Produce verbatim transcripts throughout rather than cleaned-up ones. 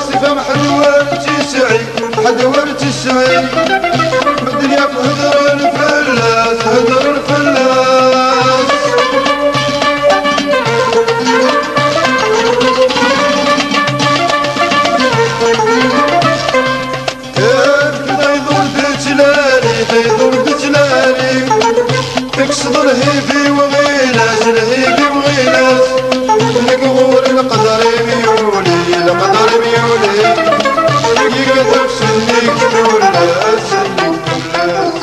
Ṣṣifa-m ḥedd ur tt-yesɛi, ḥedd ur tt-yesɛi. Medden yakk heddren fell-as, heddren fell-as. Tayeḍ ur d-ttlali, tayeḍ ur d-ttlali. Tekkseḍ lhibi-w ɣilas, lhibi-w ɣilas. Nekk ɣur-i leqder-im yuli, leqder-im yuli. Yekkat ufsenni-k tullas, senni tullas.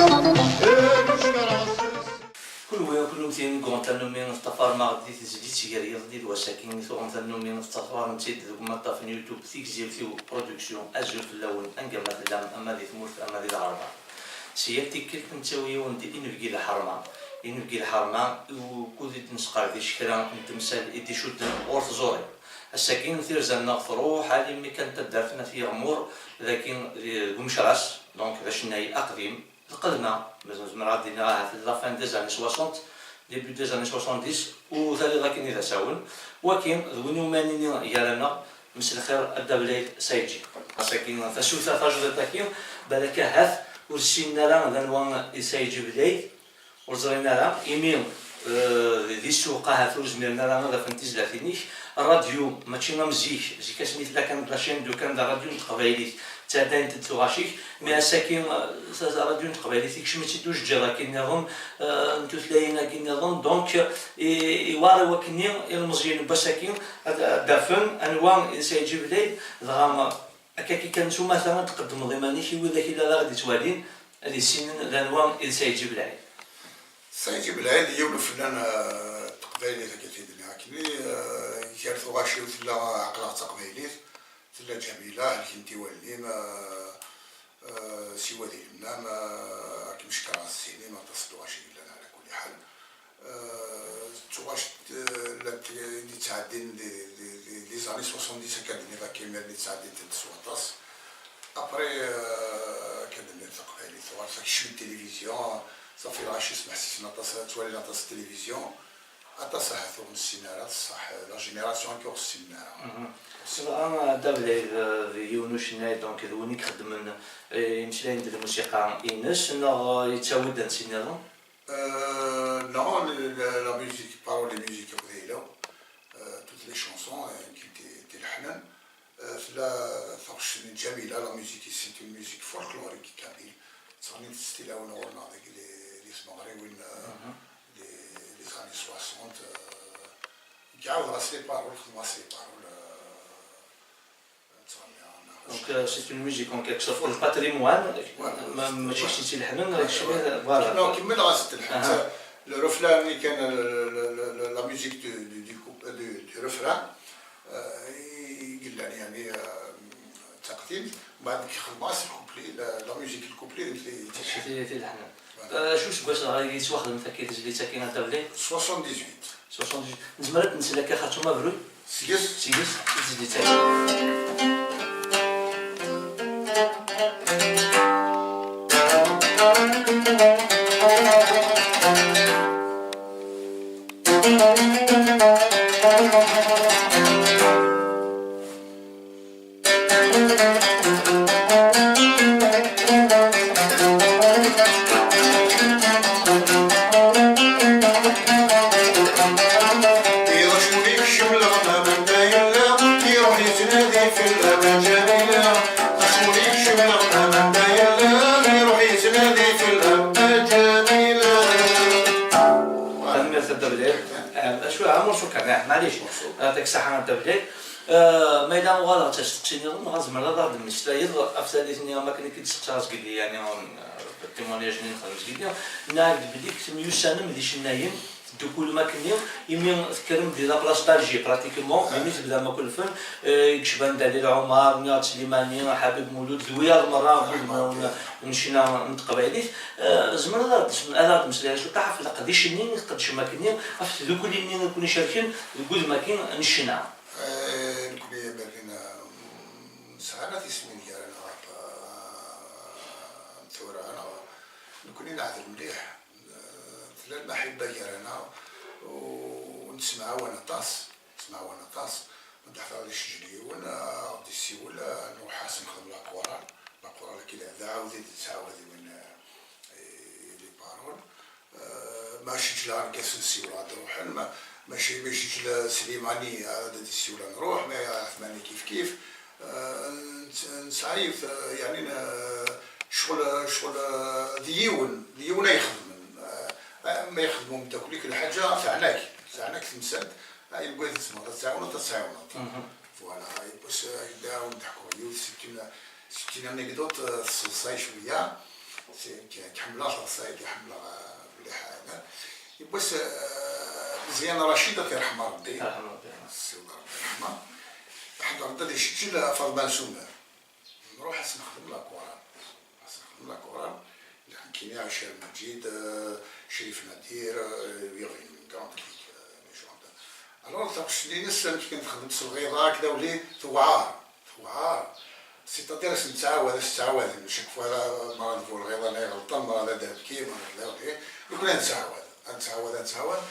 Kenwi, kennemti n Grand Tannumi, teṭṭafarem-aɣ-d di tezlit gar yiḍ d wass-agi, i tuɣem tannumi teṭṭafarem-tt-id deg umaṭṭaf n YouTube Tigzirt-iw Production. Azul fell-awen, anga ma tellam, ama di tmurt, ama di lɣerba. Si yal tikkelt nettawi-yawen-d inebgi lḥerma. Inebgi lḥerma, ukud i d-nesqerdic kra n temsal i d-icudden ɣur tẓuri. Ass-agi, tirza-nneɣ truḥ alimi kan taddart n At Yiɣmur, dagi deg Umecras, donc d acennay aqdim. Lqedma, mazal zemreɣ ad d-iniɣ ahat la fin des années soixante, début des années soixante-dix, u taliḍ akken i d asawen. Waki, d win iwumi nini gar-aneɣ, mselxir a Dda Blay Saïdji. Ass-agi, tasuta tajdiṭ-agi, balak ahat ur ssinen ara d anwa i Saïdji Blay, ur ẓrin ara, imi, eh, di ssuq ahat ur zmiren ara ad afen tizlatin-ik. Rradyu, mačči am zik, zik asmi tella kan la chaîne de kan d rradyu n teqbaylit, ttɛeddayent-d tuɣac-ik, mi ass-agi, eh, s-, rradyu n teqbaylit ikcem-itt-id ujeǧǧiḍ-agi nniḍen, eh, n tutlayin-agi nniḍen, donc, i, iwar i wakken-nni ilmeẓyen n wass-agi ad, ad d-afen anwa i d Saïdji Blay, dɣa, akka-ki kan s umata ad d-tqeddmeḍ iman-ik i widak i la, la ɣ-d-ittwalin, ad issinen d anwa i d Saïdji Blay. Saïdji Blay d yiwen ufennan, eh, n teqbaylit, akka i d-nniɣ akkenni, eh, gar tuɣac-iw tella, eh, aql-aɣ d taqbaylit, tella Ǧamila, helkent i wallen-im, eh, eh, siwa di lmam, eh, akken cekreɣ s zzin-im, aṭas n tuɣac i yellan ɛla kulli ḥal. Eh, d tuɣac, eh, llant, eh, i d-yettɛeddin di, di, di, les années soixante-dix, akka d-nniḍ akka, imir-nni ttɛeddint-d s waṭas. Après, euh, akka d-nniḍ taqbaylit, tuɣal tekcem tilivizyon, safi lɣaci smeḥsisen aṭas, ttwalin aṭas tilivizyon, aṭas ahat ur nessin ara, ṣṣeḥ, la génération akka ur ssinen ara. Mhm. Ur ssinen ara. Dɣa, Dda Blay d, d yiwen ucennay, donc, d win i ixeddmen, eh, imeslayen d lmusiqa-ines, neɣ, eh, yettawi-d ansi nniḍen? Euh, non, le, la, la musique, parole et musique, akk d ayla-w. Euh, toutes les chansons, euh, qui, qui, qui, tella taɣect n Ǧamila, la musique, c'est une musique folklorique kabyle. Ttɣennint s tilawin ɣur-neɣ deg les, les tmeɣriwin, euh, les, les années soixante, euh, nɛawed-as les paroles, xedmeɣ-as les paroles, euh, ttɣenniɣ, neɣ. Donc, euh, c'est une musique en quelque sorte, le patrimoine, voilà, ma-, mačči kečč i tt-ileḥnen, voilà, kečč, voilà. Non, kemmleɣ-as-d lḥan. Aha. Le refrain, اللي كان le, le, le, le, la musique du, du, du coup-, du, du refrain, euh, i, i yellan, يعني, euh, d taqdimt, mbeɛd nekk xedmeɣ-as le couplet, la, la musique, le couplet, d nekk i, i t-ileḥnen. Voilà. Euh, acu seg wass dɣa i yettwaxdem takki tezlit-agi, a Dda Blay? Soixante-dix-huit. Soixante-dix. Nezmer ad nsel akka xaṭum abruy? Seg-s? Seg-s, i tezlit-agi. Iḍ acmul ikcem leɣnam anda yella, iruḥ yettnadi fell-am a Ǧamila. Acmul ikcem leɣnam anda yella, iruḥ yettnadi fell-am a Ǧamila. Tanemmirt a Dda Blay. Ah, acu, ah, morceau kan, ah, maɛlic. Morceau. Yeɛṭik ṣṣeḥḥa a Dda Blay. Ah, ma yella uɣaleɣ d asteqsi nniḍen, dɣa tzemreḍ ad aɣ-d-temmeslayeḍ ɣef tallit-nni am akken i k-id-steqsaɣ zgelli, yani, ah, témoignage-nni nexdem zgelli. Nniɣ-ak-d belli temyussanem d icennayen, teddukulem akkenni, imi tekkrem di la place d'Alger, pratiquement, imi tebdam akk lfen, eh, i yecban Dalil Ɛumar, nniɣ-d Slimani, Ḥabib Mulud, d wiyaḍ merra n wudem n ccna n teqbaylit. Eh, tzemreḍ ad aɣ-d-, ad aɣ-d-temmeslayeḍ cwiṭ ɣef leqdic-nni i tqeddcem akkenni, ɣef tdukli-nni i ken-icerken deg wudem-agi n ccna? Eh, nekni, ma d-, nesɛa tismin gar-aneɣ ɣef, eh, tura, neɣ nekni neɛdel mliḥ. Eh, Llan lmaḥibba gar-aneɣ, u-, nettemɛawan aṭas, nettemɛawan aṭas. Ma d-ḥḍer ad isejjel yiwen, ad ɣ-d-issiwel, ad nruḥ ad s-nexdem la chorale. La chorale, akka d aɛawed i d-nettɛawad i win, eh, i les paroles. Eh, ma sejjleɣ argaz, ad siwleɣ ad d-ruḥen, ma, mačči ma isejjel Slimani ad d-issiwel ad nruḥ, ma Ɛetmani kif kif. Eh, nett-, nesɛa yiwet, eh, yeɛni, eh, ccɣel, ccɣel, eh, d yiwen, d yiwen ay ixedmen. Eh, ma ixdem umeddakel-ik lḥaǧa, teɛna-k, teɛna-k temsalt, ah, yewwi ad tzemreḍ ad tɛawneḍ, ad tɛawneḍ. Voilà, yiwwas, eh, ad d-ɛawneɣ ad d-ḥkuɣ yiwet, c'est une, c'est une anecdote, eh, tesseḍsay cwiya. C'est, k-, k-ḥemmleɣ taḍsa-agi, ḥemmleɣ, eh, mliḥ, eh, yiwwas, eh, Meẓyan Racid, ad t-yerḥem Ṛebbi. Yerḥem Ṛebbi. Siwel Ṛebbi ṛṛeḥma. Ḥemmleɣ ad isejjel, eh, Faḍma n Sumer. Nruḥ ad s-nexdem la chorale. Ad s-nexdem la chorale. Nekkini, Ɛacir Maǧid, eh, Crif Nadir, eh, il y avait une grande clique, eh, les gens de. Alors, taɣect-nni-ines, amek kan texdem s lɣiḍa, akka d awli, tewɛer. Tewɛer. C'est-à-dire, ad s-nettɛawad, ad s-nettɛawad. Chaque fois, mara d bu lɣiḍa, neɣ ɣelṭen, mara d aderbki, mara d lawli. Nekkni ad nettɛawad. Ad nettɛawad, ad nettɛawad.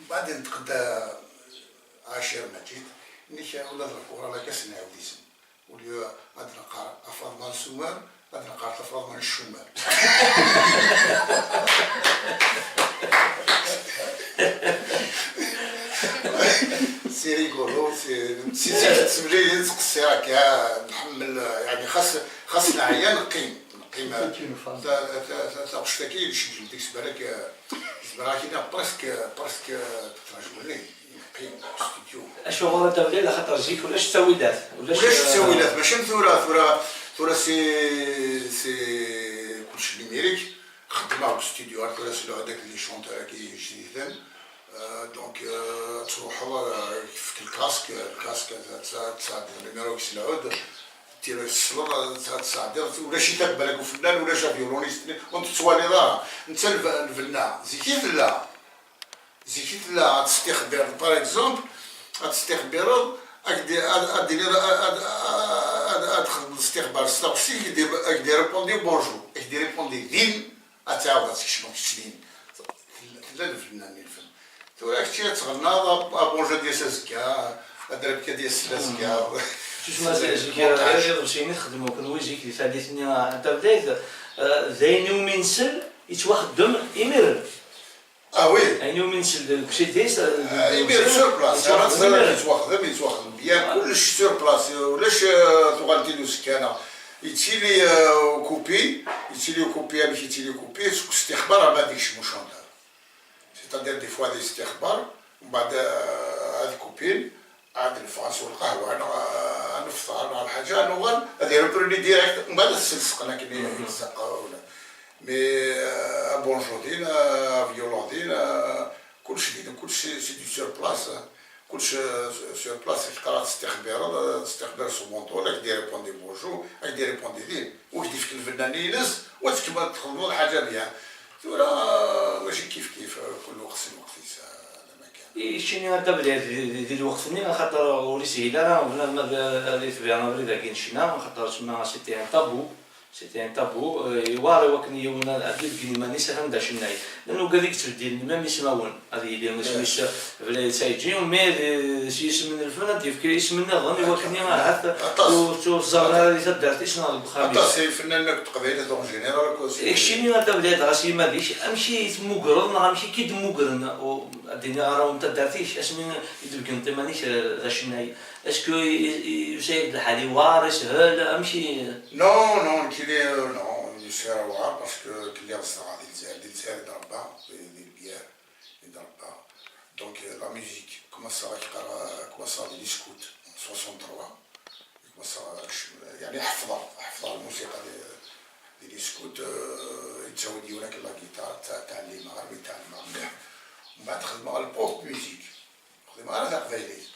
Mbeɛd, yenṭeq-d, eh, Ɛacir Maǧid, nnek ula d la chorale akka s-nɛawed isem. Au lieu ad neqqar a Faḍma n Sumer, ad neqqar a Faḍma n Ccumer. C'est rigolo, c'est, c'est, c'est, c'est, nettqeṣṣir akka, nḥemmel, yeɛni, xas, xas neɛya, neqqim, neqqim. C'est une phase. Ta, ta, ta, taɣect-agi, yecjel deg-s balak, eh, zemreɣ ad k-iniɣ presque, presque, eh, toute la journée. Yeqqim deg studio. Acuɣer a Dda Bdil? Axaṭer zik ulac ttawilat. Ulac, ulac, eh, ttawilat, mačči am tura, tura, tura c'est, c'est kullec numérique. Xeddmeɣ deg studio, ar tura s lɛud akked les chanteurs-agi ijdiden. Euh, donc, euh, ad truḥeḍ, euh, yefk lkask, lkask ad, ad, ad tesɛeddiḍ numéro-k s lɛud, tira tesleḍ, ad, ad tesɛeddiḍ, ulac-it akk balak ufennan, ulac avyulunist, ur t-tettwaliḍ ara. Netta lb-, lbenna, zik i tella. Zik i tella, ad testixbireḍ, par exemple, ad testixbireḍ, ad k-d-, ad, ad d-tiniḍ, ad, ad, ad, ad txedmeḍ istixbar s taɣect-ik, ad k-d-, ad k-d-irépondre bonjour, ad k-d-irépondre din, ad tɛawdeḍ ad tkecmeḍ kečč din. Tella, tella lbenna-nni lfen. Tura kečči ad tɣennaḍ, a, a bonjour ad d-yas azekka, ad d-rebk ad d-yas azekka. Tusma zik, zik, iḍebsiyen i txedmem kenwi zik di tallit-nni, a, tabdayt, eh, d ayen iwumi nsel, yettwaxeddem imiren. Ah oui. Ayen iwumi nsel deg usidis, eh, ah, imir sur place, ara teẓriḍ yettwaxdem, yettwaxdem bien, kullec sur place, ulac, eh, tuɣal-d-id uzekka-nneɣ. Yettili, eh, ukupi, yettili ukupi, amek yettili ukupi, seg ustixbar arma ad ikcem ucandar. C'est-à-dire, des fois, ad yestixbar, mbeɛd, eh, ad kupin, Ɛad neffeɣ ad nsew lqahwa, neɣ ad nefṭer, neɣ lḥaǧa, ad nuɣal, ad ireprenni direct, mbeɛd ad t-sselseqen akken i, mhm, i tzeqqa ula. Mais, euh, abonjour din, avyulun din, euh, kullec din, kullec c'est, c'est du sur place, hein. Kullec, euh, sur place, teqra ad testixbireḍ, ad testixbireḍ s ubunṭun, ad k-d-irepondre bonjour, ad k-d-irepondre din. Ur k-d-ifk lbenna-nni ines, u ad tkemmleḍ txedmeḍ lḥaǧa bien. Tura, euh, mačči kif kif, euh, kul lweqt s lweqt-is, euh, d amakan. I keččini a Dda Bdil di, di, di lweqt-nni, axaṭer ur ishil ara bnadem ad, ad itbeɛ abrid-agi n ccna, axaṭer tsemma c'était un tabou, c'était un tabou, euh, iwar i wakken yiwen ad, ad d-ibeggen iman-is atan d acennay. Llan ugad i yettbeddilen même ismawen, ad yili isem-is Blayel Saïdji, mais d, s yisem n lfen ad d-yefk isem nniḍen i wakken ahat ur, ur ẓerren ara di taddart-is neɣ deg uxxam-is. Aṭas ifennanen akk n teqbaylit en général akk. I keččini a Dda Bdil, ɣas yima d-ik, amek i temmugreḍ neɣ amek i k-id-mmugren, u, ad d-iniɣ arraw n taddart-ik, asmi i d-tbeggneḍ iman-ik, eh, d acennay? Est-ce que i, i, yusa-yak-d lḥal iwar, ishel, amek i? Non, non, nekkini, euh, non, ur yusi ara awar, parce que nekk lliɣ zedɣeɣ di Lezzayer, di Lezzayer i d-rebbaɣ, di, di Lbir i d-rebbaɣ. Donc, euh, la musique, commenceɣ ad k-qqareɣ, euh, commenceɣ di les scouts en soixante-trois. Commenceɣ, euh, yeɛni ḥefḍeɣ, ḥefḍeɣ lmusiqa di, di les scouts, euh, yettawi-d yiwen akken la guitare, ta-, tɛellimeɣ, armi tɛelmeɣ mliḥ. Mbeɛd xedmeɣ le pop music. Xedmeɣ ara taqbaylit.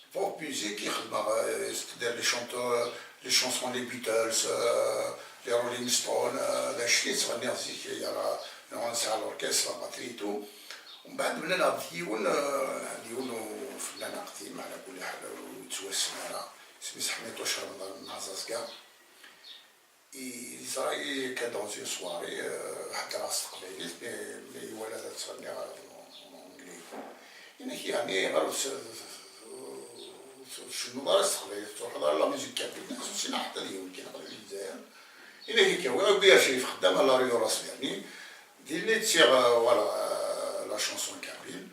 Pop music i xedmeɣ, euh, c'est-à-dire les chanteurs, les chansons, les Beatles, euh, les Rolling Stones, euh, d acu i ttɣenniɣ zik, yara, nesɛa l'orchestre, la batterie et tout. Mbeɛd mlaleɣ d yiwen, euh, d yiwen ufennan aqdim, ɛla kulli ḥal ur yettwassen ara. Isem-is Ḥmiṭuc Remḍan n Ɛẓazga. Yeẓra-yi akka dans une soirée, euh, heddreɣ s teqbaylit, mais, mais iwala la ttɣenniɣ en anglais. Yenna-k yeɛni ɣer ur tcennuḍ ara s teqbaylit, ur truḥeḍ ara la musique kabyle, ur ssineɣ ḥedd ad yiwen kan aql-i di Lezzayer. Yenna-k akka, oui, oui, a Crif, xeddam à la rue Horace Vernet, dinna i ssineɣ, euh, voilà, euh, la chanson kabyle.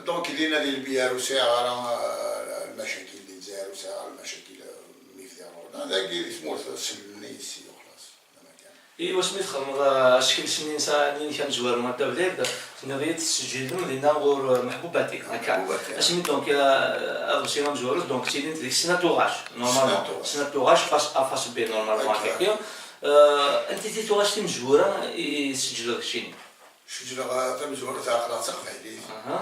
Donc, dinna di Lbiyar ur sɛiɣ ara, euh, lmacakil, di Lezzayer ur sɛiɣ ara lmacakil, euh, mi bdiɣ ɣur-neɣ. Dagi di tmurt sellmen-iyi-d si uxlaṣ. D amakar. I wasmi txedmeḍ, euh, asekles-nni n sa-, nni-inek amezwaru a Dda Bdid, tenniḍ-iyi-d tesseǧhidem dinna ɣur, euh, Meḥbubati, akka? Meḥbubati. Asmi donc, euh, aḍebsi amezwaru, donc ttilint deg snat tuɣac, normalement. Snat tuɣac. Snat tuɣac, face A, face B, normalement, akka. Akka. Euh, anti i d tuɣac timezwura i tesseǧhdeḍ keččini? Sǧehdeɣ tamezwarut aql-aɣ d taqbaylit. Aha.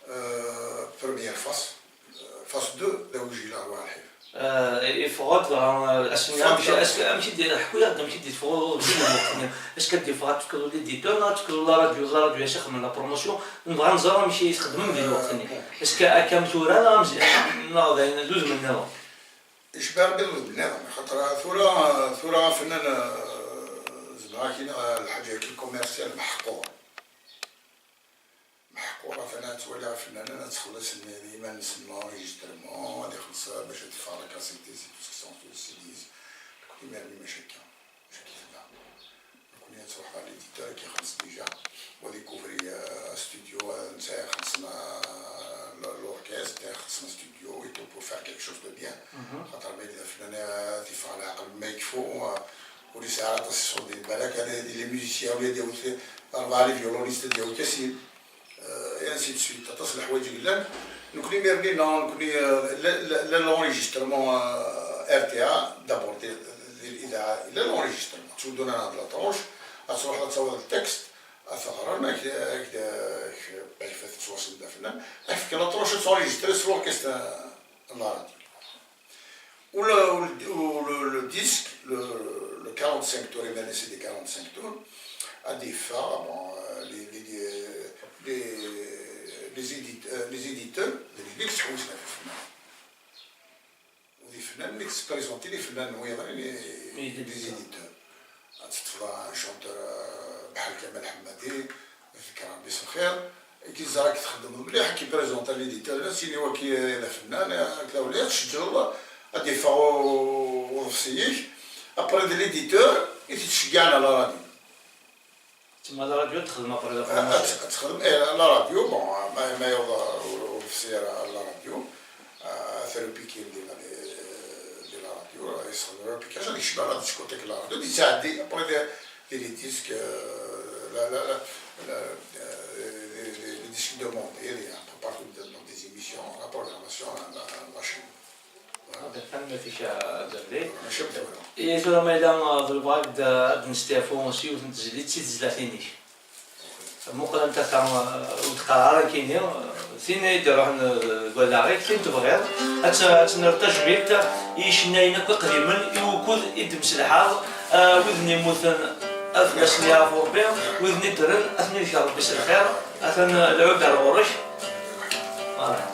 Euh, première face. Euh, face deux, d awejjil arwaḥ lḥif. Euh, iffeɣ-d dɣa, euh, ass-nni, amek, ass-, amek i d-, ḥku-yaɣ-d amek i d-iffeɣ uɣbel n lweqt-nni. Est-ce que ad d-iffeɣ ad tefkeḍ les éditeurs, neɣ ad tefkeḍ la radio, la radio-a s axemmem la promotion, nebɣa ad nẓer amek i txeddmem di lweqt-nni. Est-ce que akka am tura, neɣ am zi-, neɣ d ayen, d udem nniḍen? Icba Rebbi d udem nniḍen, xaṭer tura, tura afennan, euh, zemreɣ ad k-iniɣ, euh, lḥaǧa-agi commercial meḥqur. Meḥqur, atan ad twali afennan ad txelleṣ iman-nsen l'enregistrement, ad ixelleṣ bac ad teffeɣ la cassette, c'est tout ce qui s'ensuit, C Ds. Nekkni ma rnim mačči akka, mačči akka tella. Nekkni ad truḥ ɣer l'éditeur ad k-ixelleṣ déjà, wa découvrir, euh, studio, euh, netta ixelleṣ-n, euh, l'orchestre, ixelleṣ-n studio et tout pour faire quelque chose de bien. Mhm. Xaṭer ma yella d afennan, euh, ad t-iffeɣ leɛqel ma yekfu, euh, ur yesɛi ara aṭas n ṣṣut di lbalak, ad, di les musiciens, ula d-yawit rebɛa les violonistes, ad d-yawi kasin. Euh, et ainsi de suite. Aṭas n leḥwayeǧ i yellan. Nekkni mi rniɣ, nekkni, euh, la, la, la, l'enregistrement, euh, R T A, d'abord, di, di l'idaɛa, la l'enregistrement. Ttudun-aneɣ-d la tranche, ad truḥeḍ ad tawiḍ le texte, ad t-ɣren, ak, ak, ak, ak tettwassen d afennan, ad k-fken la tranche, ad t'enregistrer s l'orchestre, euh, n la radio. Ou le, ou le, ou le, le disque, le, le quarante-cinq tours, iman-is di quarante-cinq tours, ad d-yeffeɣ, bon, euh, les, les, les, les édite-, euh, les éditeurs, d nitni i yettḥewwisen ɣef ifennanen. U d ifennanen i yettprésentin ifennanen wiyaḍ, les, les éditeurs. Ad teṭṭfeḍ un chanteur, euh, bḥal Kamal Ḥemmadi, ad k-yekker Rebbi s lxir, ad k-iẓer ad k-txeddmeḍ mliḥ, ad k-iprezenta l'éditeur, ad s-yini waki d afennan, ad k-, ad tceǧǧreḍ, ad d-iffeɣ u-, uḍebsi-ik. Après d l'éditeur i t-ittceggiɛen à la radio. Tma la radio ad texdem après la promotion. Ad, ad texdem, eh, la radio, bon, ma, ma yewweḍ u-, uḍebsi ar la radio, euh, ad t-repikin di la, di la radio, ad yesxedem repiquage, ad yecba la discothèque la radio, ad yettɛeddi après di, di les disques, euh, la, la, la, la, euh, les, les, les disques demandés, les, un peu partout dans des émissions, la programmation, la, la, la chaîne. Voilà. Tanemmirt-ik a Dda Bdid. Mačči am tura. I tura ma yella, uh, d lebɣi ad d-, ad d-nesteɛfu s yiwet n tezlit si tezlatin-ik. Muqel anta ta, uh, ur d-qqar ara nekkini, uh, tin i d-iruḥen, uh, deg wallaɣ-ik, tin tebɣiḍ. Ad tt-, ad tt-nerr tajmilt i yicennayen akk iqdimen i wukud i d-temselḥaḍ, uh, widen yemmuten ad fell-asen yeɛfu Rebbi, widen iddren ad ten-id-ger Rebbi s lxir. Atan, uh, lɛud ar ɣur-k. Voilà.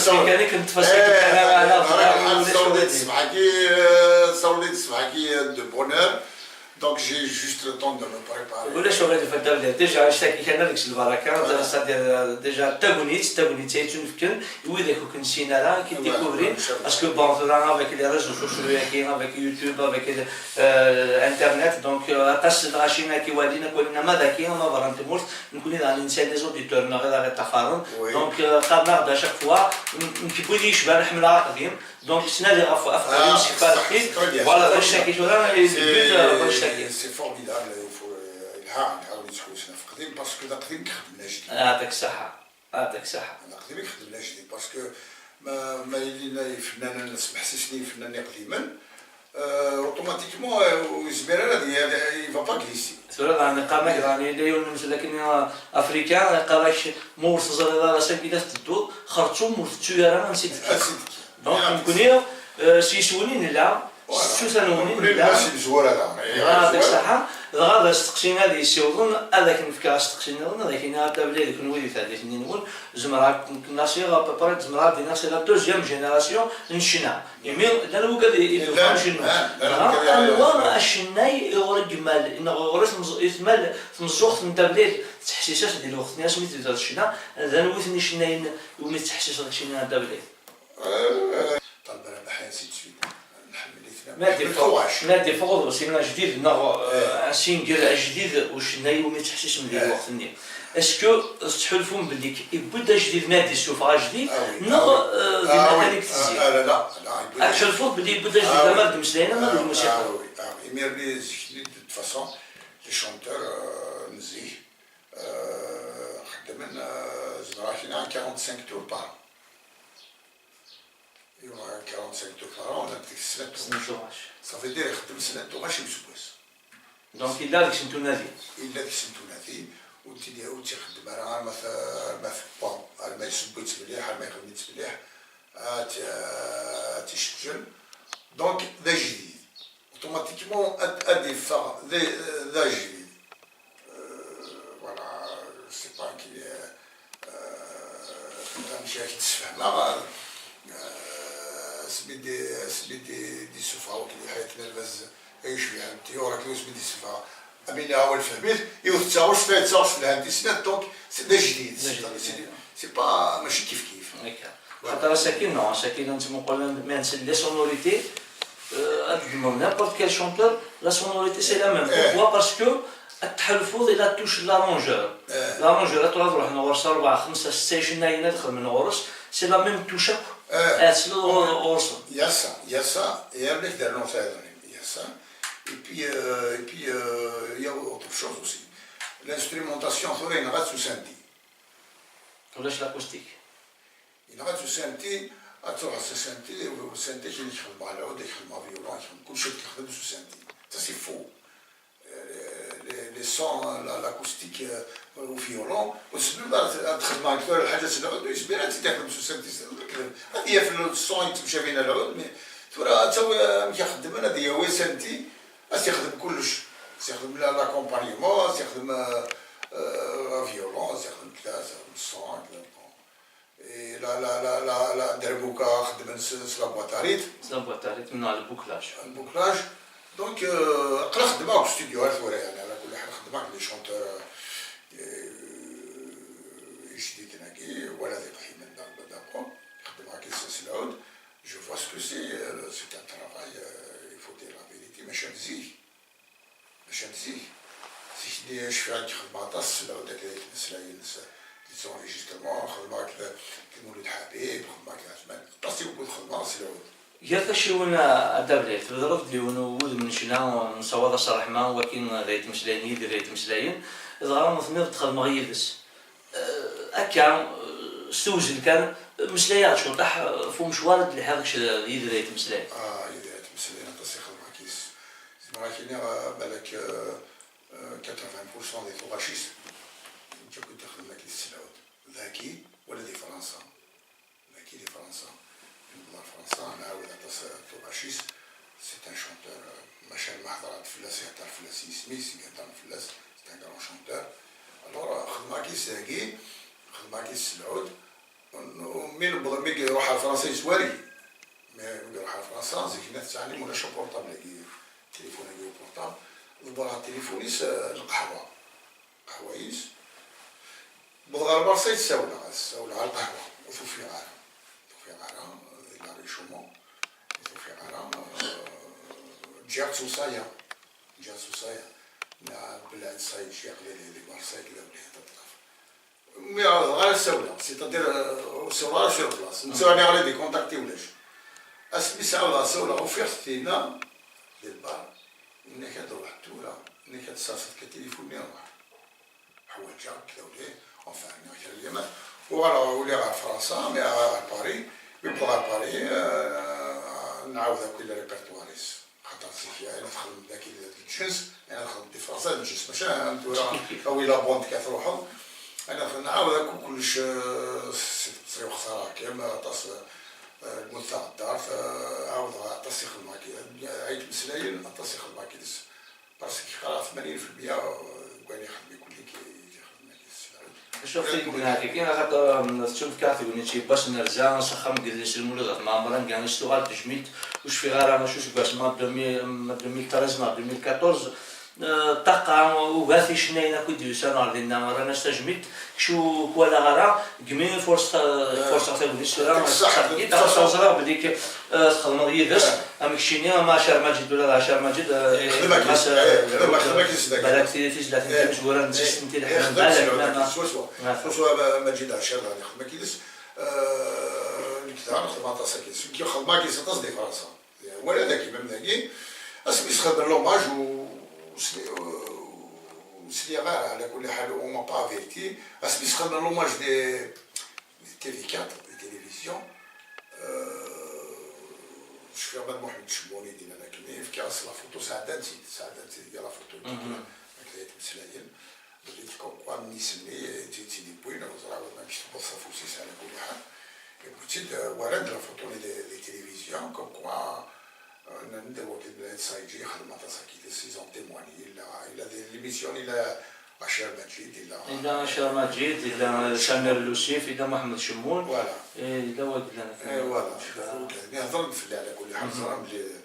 Kan akken tfaṣil kan ara nehḍer, ulac صوليت uɣilif. الصباح كي صوليت الصباح كي de bonne heure. Donc j'ai juste le temps de me préparer. Ulac uɣilif a Dda Wlid, déjà annect-agi kan ad kkes lbaraka, c'est-à-dire déjà d tagnit, d tagnit ay ttunefken i widak ur k-nessin ara, ad k-id-découvrir, parce que bon, tura avec les réseaux sociaux-agi, avec YouTube, avec euh, internet, donc euh, aṭas n lɣaci ad k-iwalin, ad k-walin ama dagi ama berra n tmurt. Nekkni daɣen nesɛa les auditeurs-nneɣ i aɣ-iṭṭafaren. Donc, euh, qqaren-aɣ-d à chaque fois, n- nekk n wid i yecban ḥemmleɣ aqdim. Donc, ttnadiɣ ɣef afḍal imsefalqin. Voilà, d annect-agi tura, i d-but, euh, n wannect-agi. C'est formidable, il faut, euh, yelha, yelha win yettḥewwisen ɣef aqdim, parce que d aqdim i ixeddmen ajdid. Yeɛṭik ṣṣeḥḥa. Yeɛṭik ṣṣeḥḥa. D aqdim i ixeddmen ajdid, parce que ma, ma yelli ifennanen, smeḥsisen i yifennanen iqdimen, euh, automatiquement, euh, ur yezmir ara ad y-, ad y-, il va pas glisser. Tura daɣen iqqar-ak daɣen yella yiwen n umsellek-nni afrikan, iqqar-ak ma ur teẓriḍ ara s angi i la tettedduḍ, xerṣum ur tettu ara ansi d-tekkiḍ. Donc nekkni, euh, s yiswen i nella, s tsuta-nwen i nella. Yeɛṭik ṣṣeḥḥa. Dɣa d asteqsi ad yessiwḍen, ad ak-nefk asteqsi nniḍen, ad ak-iniɣ a Dda Wlid d kenwi di tehdit-nni-nwen, zemreɣ ad k-nasiɣ à peu près, zemreɣ ad d-iniɣ c'est la deuxième génération n ccna. Imi llan wigad i d-ufan cennu. Dɣa anwa acennay i ɣur-i yemmal, neɣ ɣur-i tmeẓ- i tmal tmeẓẓuɣt n Dda Wlid tettḥessis-as di lweqt-nni asmi tebda tecna, d anwi-ten icennayen iwumi tettḥessiseḍ deg ccna a Dda Wlid? Ṭaleb Rabaḥ, ainsi de suite. Nḥemmel-iten akk. Ma d-iffeɣ, ma d-iffeɣ uḍebsi ajdid neɣ, euh, un single ajdid ucennay iwumi tettḥessisem di lweqt-nni? Est-ce que tettḥulfum belli yewwi-d ajdid, ma ad d-issufeɣ ajdid, neɣ, euh, d imakan i itezzi? Ad tḥulfuḍ belli yewwi-d ajdid ama deg imeslayen ama deg lmusiqa? Ah oui, ah oui. Imir-nni zik-nni, de toute façon, les chanteurs, euh, n zik, euh, xeddmen, euh, zemreɣ ad k-iniɣ quarante-cinq tours par an. Yuɣal quarante-cinq tours par an, llant deg-s snat tuɣac. Ça veut dire ixeddem snat tuɣac i useggas. Donc yella deg-sent unadi. Yella deg-sent unadi, ur tt-id-, ur tt-ixeddem ara arma t-, arma tewwa, arma yesseww-itt mliḥ, arma ixdem-itt mliḥ, ad tt-, ad tt-icekkcen. Donc d ajdid. Automatiquement ad, ad d-iffeɣ d, d ajdid. Euh, voilà, c'est pas qu'il est, euh, amek ara k-d-sfehmeɣ, euh, asmi d-, asmi d-, d-issufeɣ wakken iḥayet n lbaz ay yecbiḥen ṭyur, akken asmi d-issufeɣ Amina Awal Fehmit, yiwet d taɣect, tayeḍ d taɣect telhan di snat, donc c'est d ajdid, c'est, c'est, c'est pas, mačči kif kif. D'accord. Xaṭer ass-agi, non, ass-agi la nettmuqul, ma nsel les sonorités, euh, ad d-ddmeḍ n'importe quel chanteur, la sonorité c'est la même. Pourquoi? Parce que ad tḥulfuḍ i la touche n l'arrangeur. L'arrangeur ad truḥeḍ ɣur-s rebɛa, xemsa, setta icennayen ad xedmen ɣur-s, c'est la même touche akk. Ad tesliḍ ɣur-sen. Il y a ça, il y a ça, et avec des noms très anonymes, il y a ça. Et puis, euh, et puis, euh, il y a autre chose aussi. L'instrumentation, tura yenɣa-tt usenti. Ulac l'acoustique. Yenɣa-tt usenti, ad truḥ s usenti, usenti akken i k-xedmeɣ lɛud, ad k-xedmeɣ violon, ad k-xedmeɣ kullec, ad k-t-ixdem s usenti. Ça c'est faux. Les, les, les sons, la, l'acoustique, euh, au violon, ur tezmireḍ ara ad txedmeḍ deg tura lḥaǧa s lɛud, ur yezmir ad tt-id-ixdem s usenti, s lekdeb. Ad yaf le son yettemcabin ar lɛud, mais tura ad tawi amek i xeddmen, ad yawi usenti, ad s-ixdem kullec. Ad s-ixdem la, l'accompagnement, ad s-ixdem, euh, euh, violon, ad s-ixdem kda, ad s-ixdem son, kda. Et la, la, la, la, la derbuka xeddmen s, s la boîte à rythme. S la boîte à rythme, non, le bouclage. Le bouclage. Donc, euh, aql-aɣ xeddmeɣ deg studio ar tura, yani, ala kulli ḥal xeddmeɣ d les chanteurs, euh, ijdiden-agi, wala d iqdimen, d'abord. Xeddmeɣ akked s lɛud. Je vois ce que c'est, euh, c'est un travail, euh, il faut dire la vérité, mačči am zik. Mačči am zik. Zik-nni cfiɣ ad k-xedmeɣ aṭas s lɛud, akka i k-d-sla yines, les enregistrements, xedmeɣ akked Lmulud Ḥabib, xedmeɣ akked Ɛetman, aṭas i wukud xedmeɣ s lɛud. Gar tacciwin a Dda Blal, tbedreḍ-d yiwen n wudem n ccna, nessawaḍ-as ṛṛeḥma, wagi d ay ttmeslayen, Yidir ay ttmeslayen, dɣa tenniḍ-d xedmeɣ yid-s. Eh, akka, eh, s tewzel kan, eh, meslay-aɣ-d cwiṭaḥ, eh, ɣef umecwar i d-lḥiɣ kečč d Yidir ay ttmeslayen. Ah, Yidir ay ttmeslayen, aṭas i xedmeɣ akkis. Zemreɣ ad k-iniɣ, eh, balak, eh, eh, quatre-vingts pour cent di tuɣac-is, nekk akk i d-ixedmen akkis s lɛud. Dagi, wala di Fransa. Dagi di Fransa. Yewweḍ ar Fransa, nɛawed aṭas, eh, tuɣac-is. C'est un chanteur, eh, maca ma hedreɣ-d fell-as, ihedder fell-as yisem-is, i iheddren fell-as, c'est un grand chanteur. Alors, eh, xedmeɣ akkis dagi, xedmeɣ akkis s lɛud. Mi newweḍ, mi iruḥ ɣer Fransa, yezwar-iyi. Mi, mi iruḥ ɣer Fransa, zik-nni ad tettɛellim ulac aportabl-agi, tilifun-agi uportabl. Ḍebbreɣ tilifun-is, eh, lqahwa. Lqahwa-is. Wwḍeɣ ɣer Marseille, ssawleɣ, ssawleɣ ɣer lqahwa. Ur t-ufiɣ ara. Ur t-ufiɣ ara, di la rue Chaumont. Ur t-ufiɣ ara. Eh, ǧǧiɣ-tt uṣaya. Ǧǧiɣ-tt uṣaya. Nna belɛent ṣaya, ǧǧiɣ di, di Marseille, kda wliha taṭṭaf. Mi ɛawdeɣ ara ssawleɣ, c'est-à-dire, euh, ur ssiwleɣ ara sur place. Netta ɛni ɣer ad ikontakti ulac. Asmi s-ɛawdeɣ ssawleɣ, ufiɣ-t dinna, di lbar. Inna-k ad d-ruḥ tura, inna-k ad tesserseḍ kan tilifun-nni, ruḥ. Ḥwaǧeɣ kda wliha, enfin, nniɣ kra n limat. Uɣaleɣ uli ɣer Fransa, mi ɣer Paris, mi wwḍeɣ ɣer Paris, euh, nɛawed akk le répertoire-is. Xaṭer zik, ayen ad txedmeḍ dagi d lǧens, ayen ad txedmeḍ di Fransa d lǧens, mačči am tura, awi la bande kan truḥeḍ. Ayen ad nɛawed akk kullec, eh, s, s, s lxesara, kan aṭas, eh, lmut taɣeddart, eh, ɛawdeɣ aṭas i xedmeɣ akid. Ay imeslayen, aṭas i xedmeɣ akid. Parce que qqareɣ tmanyin fi lmeyya, eh, deg wayen ixeddem ikulli ki-, ki-, Acu ɣef tgennart-agi, axaṭer, mm, tettunefk-aɣ tegnit yiwwas nerza s axxam n yidles Lmulud At Mɛemmer, anga i s-tuɣal tejmilt, ur cfiɣ ara acu seg wasmi, deux mille, mm, deux mille treize neɣ deux mille quatorze, eh, ṭṭaqa, ugar ticennayin akk i d-yusan ɣer dinna, rran-as tajmilt, kečč ur k-walaɣ ara, deg mi furṣeɣ, furṣeɣ tagnit tura, ṭṭaqa, ur ẓriɣ belli k-, eh, txedmeḍ yid-s. Am keččini, am Acar Maǧid, ula d Acar Maǧid, eh, ixdem akken, mas, eh, eh, ixdem akken, ixdem akken s dagi. Balak ti-, tizlatin timezwura n tis-, n tilḥan, ixdem balak, s dagi, swaswa. Ah. Swaswa, ma-, Maǧid Acar, daɣen ixdem akken s, eh, nekk daɣen xedmeɣ aṭas akken s, nekk xedmeɣ akken s aṭas di Fransa. Wala dagi, même dagi, asmi s-xedmen l'hommage u, u sli-, u sliɣ ara, ɛla kulli ḥal, on m'a pas averti, asmi s-xedmen l'hommage di, di T V quatre, di télévision, euh, cfiɣ ma d Muḥemmed Cemmuni dinna akkenni, fkiɣ-as la photo, sɛeddan-tt-id, sɛeddan-tt-id, la photo, mhm, akka ay ttmeslayen, belli comme quoi mmi-s-nni, i tt-id-yewwin, ur ẓriɣ ma amek tewweḍ s afus-is, ɛla kulli ḥal, yewwi-tt-id, euh, walan-d la photo-nni di, di télévision, comme quoi, euh, nnan-d, wagi d Saïdji, xedmeɣ aṭas akid-s, ils ont témoigné, yella, yella di l'émission, yella Acar Maǧid, yella. Yella Acar Maǧid, yella Samir Lusif, yella Muḥemmed Cemmul. Voilà. Eh, yella wa yellan. Eh, voilà. Mi heddren fell-i, ɛla kulli ḥal, mhm, ẓran belli,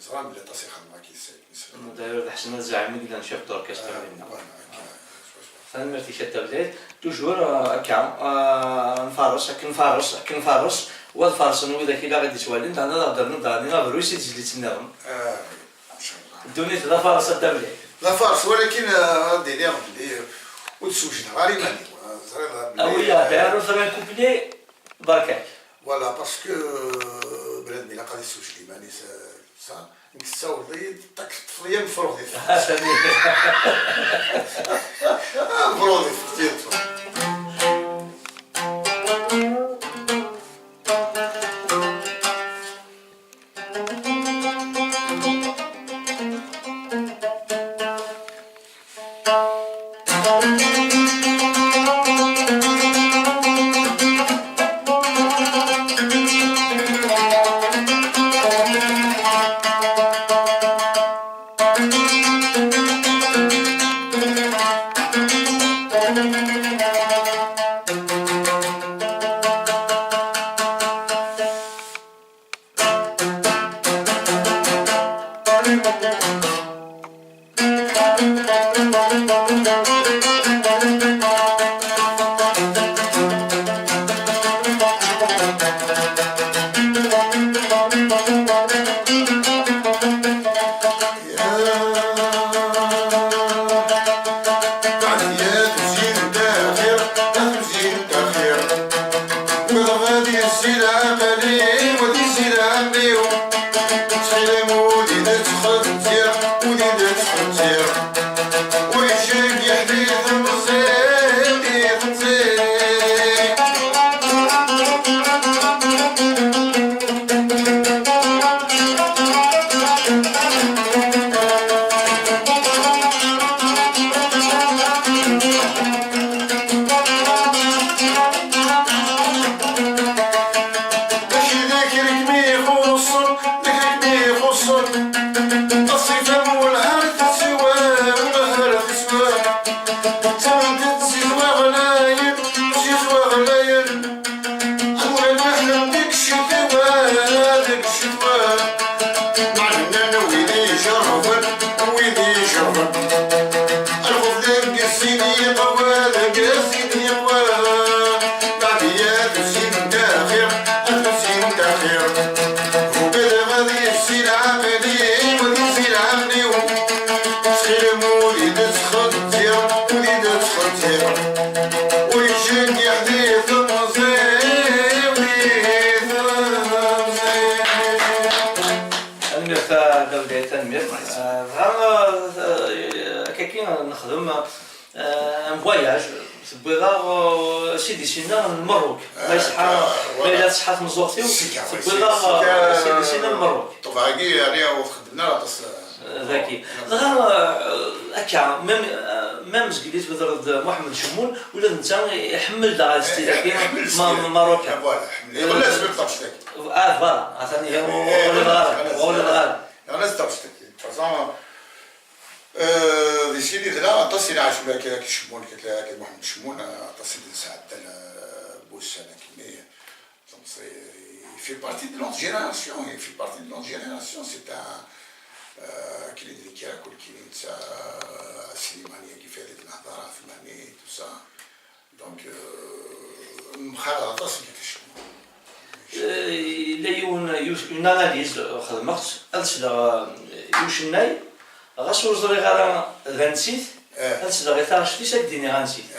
ẓran belli aṭas i xedmeɣ akid Saïd Mesɛud. D'ailleurs, d Ḥsen At Zɛim i yellan chef d'orchestre, ah, dinna. Voilà, akka, swaswa. Tanemmirt-ik a Dda Blal. Toujours, euh, akka, euh, nfares, akken nfares, akken nfares, wa ad farsen widak i la ɣ-id-ittwalin, daɣen ad aɣ-d-rnun daɣen abruy si tezlit nniḍen. Ah, inchallah. Ddunit d afares a Dda Blal. D afares, walakin, euh, ad d-iniɣ belli ur d-sewjdeɣ ara iman-iw, euh, ẓriɣ belli, awi-yaɣ-d, euh, ar ufran kupli, barka-k. Voilà, parce que, euh, bnadem ilaq ad isewjed iman-is, euh, ça. Nekk tessawleḍ-iyi-d, ṭak teṭṭfeḍ-iyi am ufrux di tefsut. Am ufrux di tefsut. Ad yezzi leɛqel-iw, ad yezzi lɛemmi-w. Ttxil-m, ur d-iyi-d-ttxezzir, ur d-iyi-d-ttxezzir. Ur iceggeḥ di temẓi, di temẓi. Mačči d akrek mi ixuṣṣen, d akrek mi ixuṣṣen. Tanemmirt a Dda Wlay, tanemmirt. Ah, dɣa, ah, akkagi nexdem, ah, un voyage, tewwiḍ-aɣ, ah, Sidi Sina n Lmerruk. Ma yesɛa, ma yella tesɛa tmeẓẓuɣt-iw, tewwiḍ-aɣ, ah, Sidi Sina n Lmerruk. Ṭṭebɛa-agi, yeɛni, ur txeddmen ara aṭas, ah, dagi. Dɣa, ah, akka, même, ah, même zgelli tbedreḍ-d Muḥemmed Cemmul, ula d netta iḥemmel daɣ ad style-agi, ma-, ma-, marocain. Voilà, iḥemmel. Iɣellas-d taɣect-agi. Ah, voilà, atan ihi, ur ɣliḍ ara, ur ɣliḍ ara. Iɣellas-d taɣect-agi. De toute façon, euh, di Sidi Dla, aṭas i nɛac ula akka, akka Cemmul, akka, akka Muḥemmed Cemmul, aṭas i d-nesɛedda, euh, n wussan akkenni. Donc, c'est, il fait partie de notre génération, il fait partie de notre génération, c'est un, euh, akken i d-nekkir akk nekkini, netta, euh, Slimani-agi, Farid Lhedar, Ɛetmani, tout ça. Donc, euh, mxalaḍ aṭas n Katichou. Euh, yella yiwen, yiwet, une analyse, euh, xedmeɣ-tt, ad sleɣ, euh, i ucennay, ɣas ur ẓriɣ ara d ansi-t, ad sleɣ i taɣect-is, ad d-iniɣ ansi-t.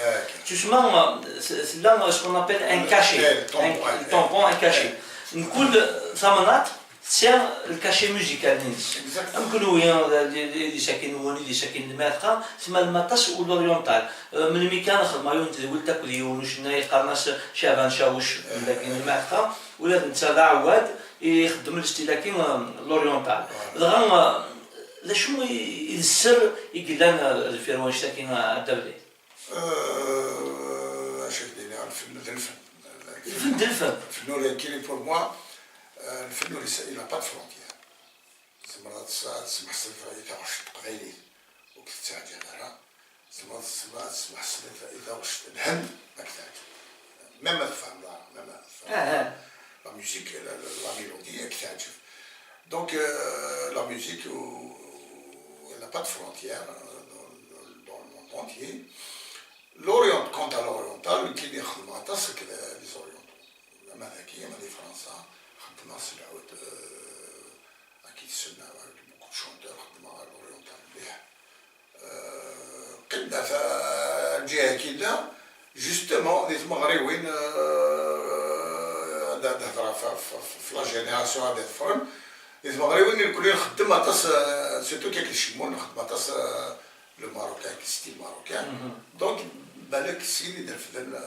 Tusma, euh, t-, tella ce qu'on appelle un cachet, un tampon, un cachet. Mkul tamnaḍt tesɛa le cachet musical-nnes. Am kenwi, d, d, d, di sakin-nwen, di sakin n Lmeɛtqa, tmalem aṭas u l'oriental. Euh, melmi kan xedmeɣ yiwen n tedwilt akked yiwen ucennay qqaren-as Caɛban Cawec, dagi n Lmeɛtqa, ula d netta d aɛewwad, ixeddem le style-agi, euh, l'oriental. Dɣa, euh, d acu i, i d sser i yellan, euh, deffir wannect-agi, euh, a Dda Wlay? Euh, acu ak-d-iniɣ, lfen d lfen. Lfen d lfen. Lfen ur, kili pour moi, euh, lfen ur, il n'a pas de frontière. Tzemreḍ ad tes-, ad tesmeḥsiḍ i taɣect n teqbaylit ur k-tettaɛǧab ara. Tzemreḍ ad tesma-, ad tesmeḥsiḍ i ta-, i taɣect n Lhend ma k-teɛǧeb. Même ad tfehmeḍ ara, même ad tfehmeḍ ara. La musique, la, la, la mélodie, ad k-teɛǧeb. Donc, euh, la musique, euh, elle n'a pas de frontière, euh, dans, dans, dans le monde entier. L'Orient, quant à l'oriental, nekkini xedmeɣ aṭas akked les orientaux. Ama dagi, ama di Fransa, xeddmeɣ s lɛud, euh, akked tsenna, avec beaucoup de chanteurs, xeddmeɣ l'oriental mliḥ. Euh, qqim-d ɣef, euh, lǧiha-agi-nni, justement, di tmeɣriwin, euh, ad, ad hedreɣ f, f, f, f la génération ad iḍefren, di tmeɣriwin nekkni nxeddem aṭas, euh, surtout kak icemmun, nxeddem aṭas, euh, le marocain, le style marocain. Donc, balak sin i d-refden, euh,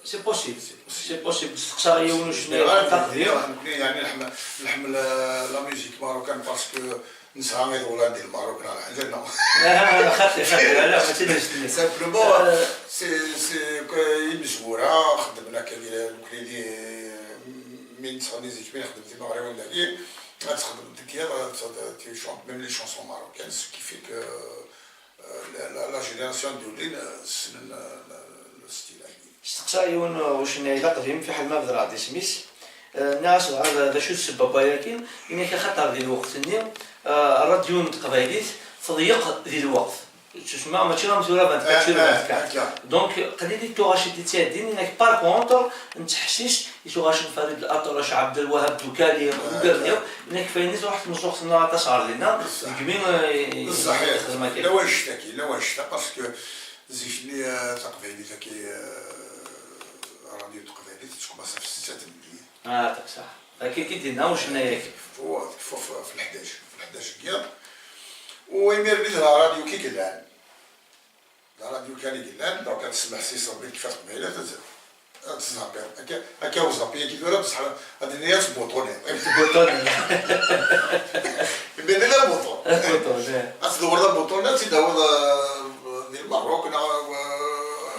C'est possible. C'est possible. Steqsaɣ yiwen ucennay. Nekkni, yeɛni, nḥemmel, nḥemmel, euh, la musique marocaine parce que nesɛa iḍulan di Lmerruk neɣ lḥaǧa, non? Ah, xaṭi, xaṭi, ala, mačči d acu-nni. Simplement, euh, c'est, c'est que imezwura xeddmen akka di, nekkni di, mi nettɣenni zik, mi nxeddem timeɣriwin dagi, ad txeddem deg yiḍ, ad t-, tu chantes même les chansons marocaines, ce qui fait que, euh, la, la, la génération d-yulin, euh, ssnen, euh, le, le style-agi. Steqsaɣ yiwen, uh, ucennay d aqdim, fiḥel ma bedreɣ-d isem-is. Uh, nniɣ-as dɣa d, d acu d ssebba n wayagi? Yenna-k axaṭer di lweqt-nni, uh, rradyu n teqbaylit teḍyeq di lweqt. Tusma mačči am tura vingt-quatre sur vingt-quatre. Donc, qlil i tuɣac i d-ittɛeddin, yenna-k par contre, nettḥessis i tuɣac n Farid Laṭrac, Ɛebdelwahab Dukali, ugar-nni, yenna-k fayen i truḥ tmeẓẓuɣt-nneɣ aṭas ɣer dinna, degmi, uh, i, i texdem akka. Yella wannect-agi, yella wannect-a, parce que zik-nni, euh, taqbaylit-agi, euh, rradyu n teqbaylit, tettkumaṣ ɣef ssetta n lmeyya. Ah, tak saḥ. Akka i d-yenna ucennay-agi. Tekfu, tekfu f, f leḥdac, f leḥdac n yiḍ. U imir-nni d rradyu kan i yellan. D rradyu kan i yellan, donc ad tesmeḥsiseḍ mi tekfa teqbaylit, ad, ad tzapiḍ. Akka, akka uzapi-agi tura, bṣeḥ ad d-nini ad tebbuṭuniḍ. Tebbuṭuniḍ. Imir-nni d abuṭun. Abuṭun, eh. Ad tdewreḍ abuṭun, ad tt-id-tawiḍ, eh, di Lmerruk, neɣ, eh,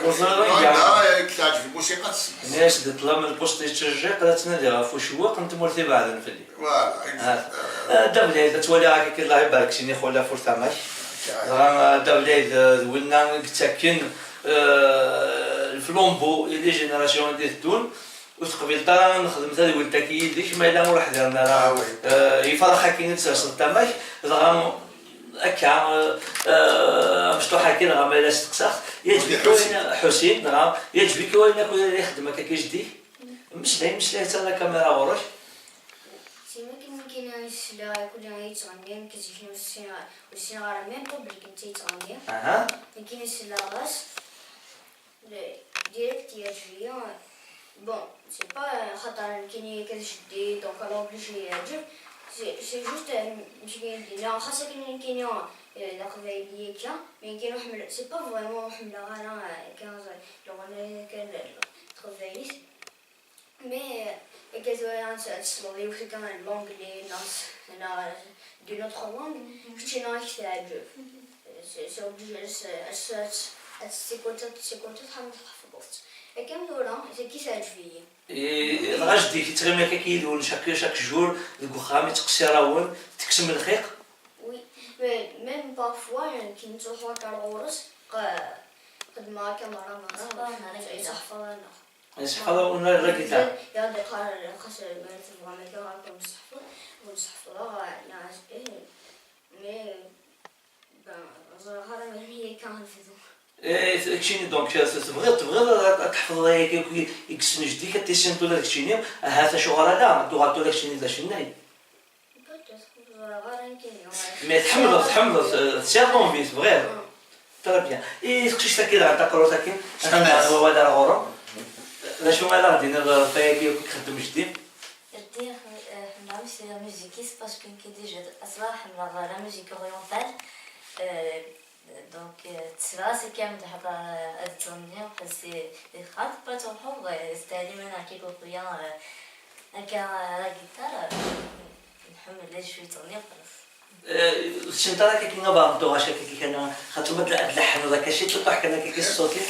ur ẓriɣ neɣ anda, eh, i k-teɛǧeb lmusiqa, ad tesmeḥsiseḍ. Nni-as di ṭṭlam n lpusṭ yettejjiq, la ttnadiɣ ɣef ucewweq n tmurt ibeɛden fell-i. Voilà, exact. Ah, Dda Belɛid, ad twaliɣ akka, Allah ibarek, sini xula fur tama-k. Dɣa, ah, Dda Belɛid, ah, d winna i yettakken, ah, le flambeau i les générations i d-iteddun. Ur teqbileḍ ara ad nexdem tadwilt-agi yid-k, ma yella ur ḥdiren ara, ah, oui, ah, ifrax-agi i d-tserseḍ tama-k, dɣa akka, ah, ah, amecṭuḥ-agi, dɣa ma yella steqsaɣ-t, yeɛǧeb-ik wayen, Ḥusin, dɣa yeɛǧeb-ik wayen akk i ixeddem akka-agi jeddi-k? Mmeslay, mmeslay, atan la caméra ɣur-k. Si wakken nekkini i sleɣ i kul yettɣennin, nekk zik ur ssineɣ, ur ssineɣ ara même pas belli netta yettɣenni. Aha. Nekkini sleɣ-as, le, direct yeɛǧeb-iyi. Bon, c'est pas, euh, xaṭer nekkini akka d jeddi, donc elle est obligée yeɛǧeb. C'est, c'est juste, euh, mec, xas akken nekkini, euh, d aqbayli akka, mais nekkini ur ḥemmleɣ, c'est pas vraiment ur ḥemmleɣ ara, euh, akka, euh, leɣna kan n teqbaylit. Mais, euh, akka tura ad tesleḍ yiwet akka n l'anglais, neɣ, neɣ d'une autre langue, keččini ad k-teɛǧeb. C'est, c'est obligé, ad s-, ad s-, ad s-, ad s-tikkuṭiḍ, tikkuṭiḍ, ḥamu tḥefḍeḍ-tt. Akken tura, tagi teɛǧeb-iyi. Eh, dɣa jeddi-k yettɣimi akka yid-wen chaque, chaque jour deg uxxam, yettqeṣṣir-awen, tekksem lxiq? Oui, mais même parfois, euh, ki nettruḥu akka ar ɣur-s, qa-, xedmeɣ akka merra, merra, yeṣḥef-aɣ-aneɣ. Yeṣḥef-aɣ-aneɣ la guitare. Yeɣɣar-d, yeqqar, xas ma tebɣam akka, ad ken-seḥfeḍ, ad ken-seḥfeḍ, neɣ, eh, mais, ben, ẓriɣ ara melmi akka ad nebdu. Eh, keččini, donc, tebɣiḍ, tebɣiḍ ad, ad tḥefḍeḍ ayagi akk i, i yessen jeddi-k, ad tissineḍ ula d keččini, ahat acuɣer ala, ad tuɣaleḍ ula d keččini d acennay. Peut-être, ur ẓriɣ ara nekkini. Mais tḥemmleḍ, tḥemmleḍ, eh, tesɛiḍ l'envie, tebɣiḍ. Ah. Très bien. I teqcict-agi daɣen taqrurt-agi, ad nɛawen wawal ar ɣur-m. D acu ara ɣ-d-tiniḍ ɣef wayagi akk i ixeddem jeddi? Jeddi, eh, ḥemmleɣ akk la musique-is parce que nekk déjà d ass-a ḥemmleɣ la musique orientale. Eh, donc, eh, tesla-as akka mi d-ḥeḍreɣ, eh, ad ttɣenniɣ, parce que di texxamt, pas trop, eh, s teɛlimin akka, eh, akka, eh, la guitare, eh, nḥemmel ad cwiṭ ɣenniɣ, xalas. Eh, ur tessineḍ ara akka abaṛentu ɣac akka kan, xaṭer ma ad d-, ad d-tleḥḥneḍ akka ciṭuḥ kan akka s ṣṣut-ik?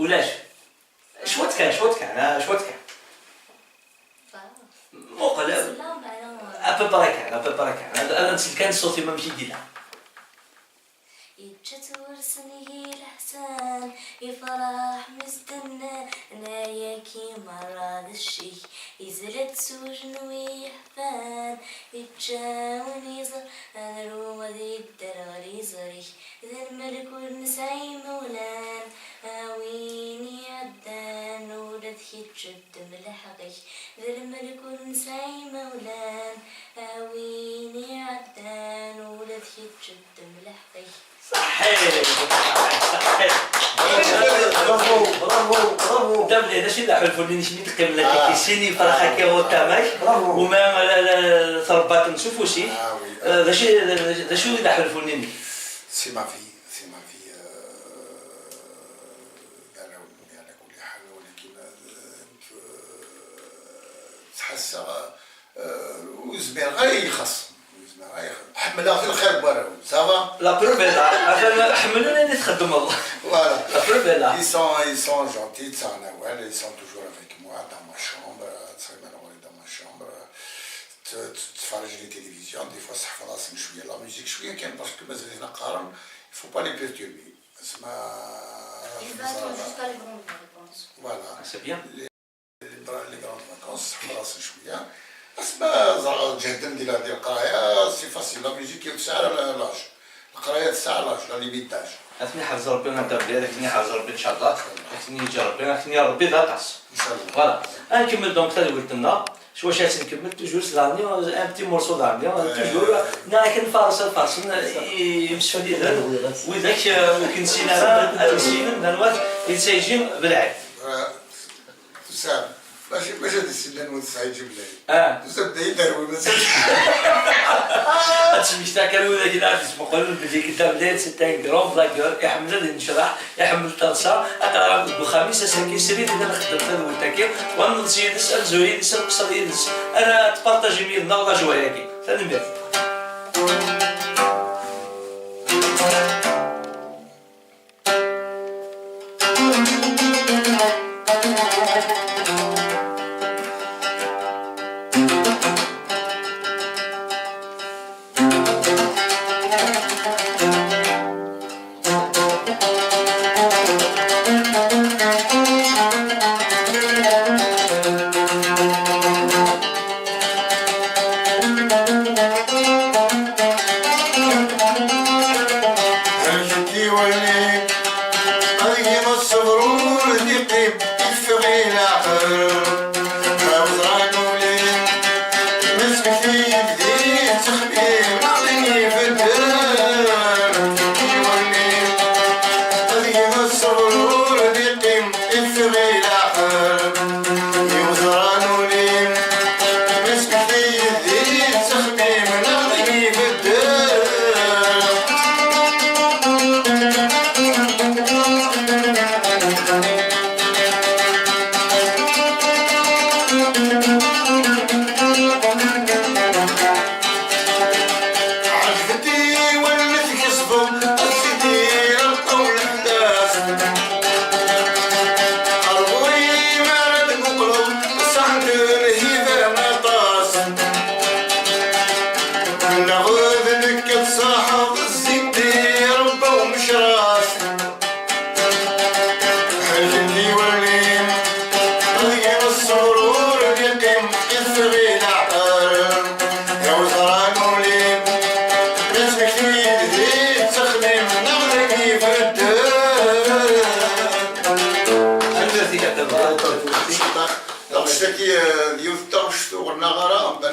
Ulac. Cwiṭ kan, cwiṭ kan, ah, cwiṭ kan. Muqel, à peu près kan, à peu près kan. Ad, ad nsel kan ṣṣut-im amek i d-yella. Yečča-tt ur s-ngi leḥsan, yefreḥ mi s-d-nnan ayagi merra d cci-k. Yezla-d s ujenwi yeḥfan, yečča win yeẓran, ad yedder ɣer yiẓri-k. D lmelk ur nesɛi imawlan, a win iɛeddan ula d kečč ddem lḥeqq-ik. D lmelk ur nesɛi imawlan, a win iɛeddan ula d kečč ddem lḥeqq-ik. صحيح، صحيح، صحيح. Bravo, bravo, bravo. Dda Mlil, d acu i d aḥulfu-nni-inek mi d-teqqimeḍ akka, ah, i sin yefrax akka ɣur tama-k? Bravo. Uma la, la, trebbaḍ-ten s ufus-ik. Ah, oui. Eh, d acu, d acu i d aḥulfu-nni-inek? C'est ma vie, c'est ma vie, euh, d arraw-nni ɛla kulli ḥal, walakin, euh, ttḥassaɣ, euh, ur zmireɣ ara i yixaṣṣen. Ḥemmleɣ-t lxir n warraw, ça va? La preuve est là. Atan ḥemmlen ayen i txeddmeḍ. Voilà. La preuve est là. Ils sont, ils sont gentils, ttaɣen awal, ils sont toujours avec moi dans ma chambre, ttɣiman ɣur-i dans ma chambre. T-, t-, ttferriǧen les télévisions, des fois seḥfeḍ-asen cwiya la musique, cwiya kan, parce que mazal-iten qqaren, il faut pas les perturber. Asma. Ils attendent jusqu'à les grandes vacances. Voilà. Ah, c'est bien. Les, les grandes vacances, seḥfeḍ-asen cwiya. Asma ẓ-, ǧehden di la, di lqraya, c'est facile, la musique, ur tesɛi ara la, l'âge. Leqraya tesɛa l'âge, la limite d'âge. Ad ten-iḥrez Rebbi, a Dda Mlil, ad ten-iḥrez Ṛebbi, ncallah. Ad ten-yeǧǧ Ṛebbi, ad ten-yerr Ṛebbi d aṭas. Ncallah. Voilà. Ad nkemmel donc tadwilt-nneɣ. S wacu ad tt-nkemmel? Toujours s l'harmonie, un petit morceau d'harmonie, toujours. Neɣ akken faṛes ad faṛsen i-, imsefliden, widak, eh, ur k-nessin ara, ad issinen, d anwa i d-yettɛeǧǧin belɛid. Tusa, mačči, mačči ad issin llan wid sɛid jiblayen. Ah. Tusa bda iderwi, mazal. Ad temmekta kan widak i d-aɣ-d-yesmuqulen belli Dda Mlil, c'est un grand blagueur, iḥemmel ad yennecraḥ, iḥemmel taḍsa, aql-aɣ deg uxxam-is, ass-agi srid i d-nxeddem tadwilt-agi, u ad neḍs yid-s, ad nzur yid-s, ad nqeṣṣer yid-s, ara tpartajim yid-neɣ la joie-agi. Tanemmirt.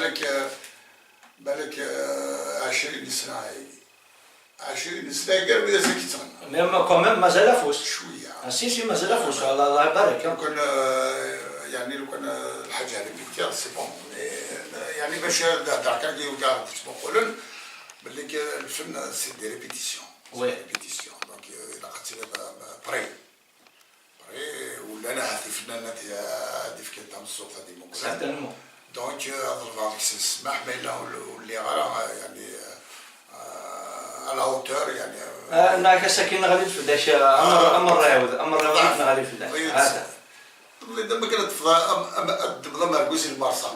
Balak, eh, balak, eh, ɛecrin sna-agi. Ɛecrin sna-agi armi d ass-agi ttɣenna. Mais quand même, mazal afus. Cwiya. Ah, si, si, mazal afus. Allah, Allah ibarek, hein. Lukan, eh, yeɛni, lukan, eh, lḥaǧa répétière, c'est bon. Mais, eh, yeɛni, bac ad d-hedreɣ kan, kra tettmuqulen, belli lfen, c'est des répétitions. Oui. C'est des répétitions. Donc, eh, ilaq ad tiliḍ, eh, prêt. Après, wala ahat ifennanen ad, ad d-fken tameṣṣuft ad imuqel. Certainement. Donc, euh, ad ḍelbeɣ deg-sen ssmaḥ, ma yella ur, ur lliɣ ara, euh, yeɛni, euh, à la hauteur, yeɛni, euh, Ah, nniɣ-ak ass-agi neɣli-d fell-ak, ah, amer-, amerriɛud, amerriɛud neɣli fell-ak. Ḍḍef-, hata. Ḍḍef-, ma kan ad tefḍ-, am-, am-, ad d-tebḍ amerguz i lmersa.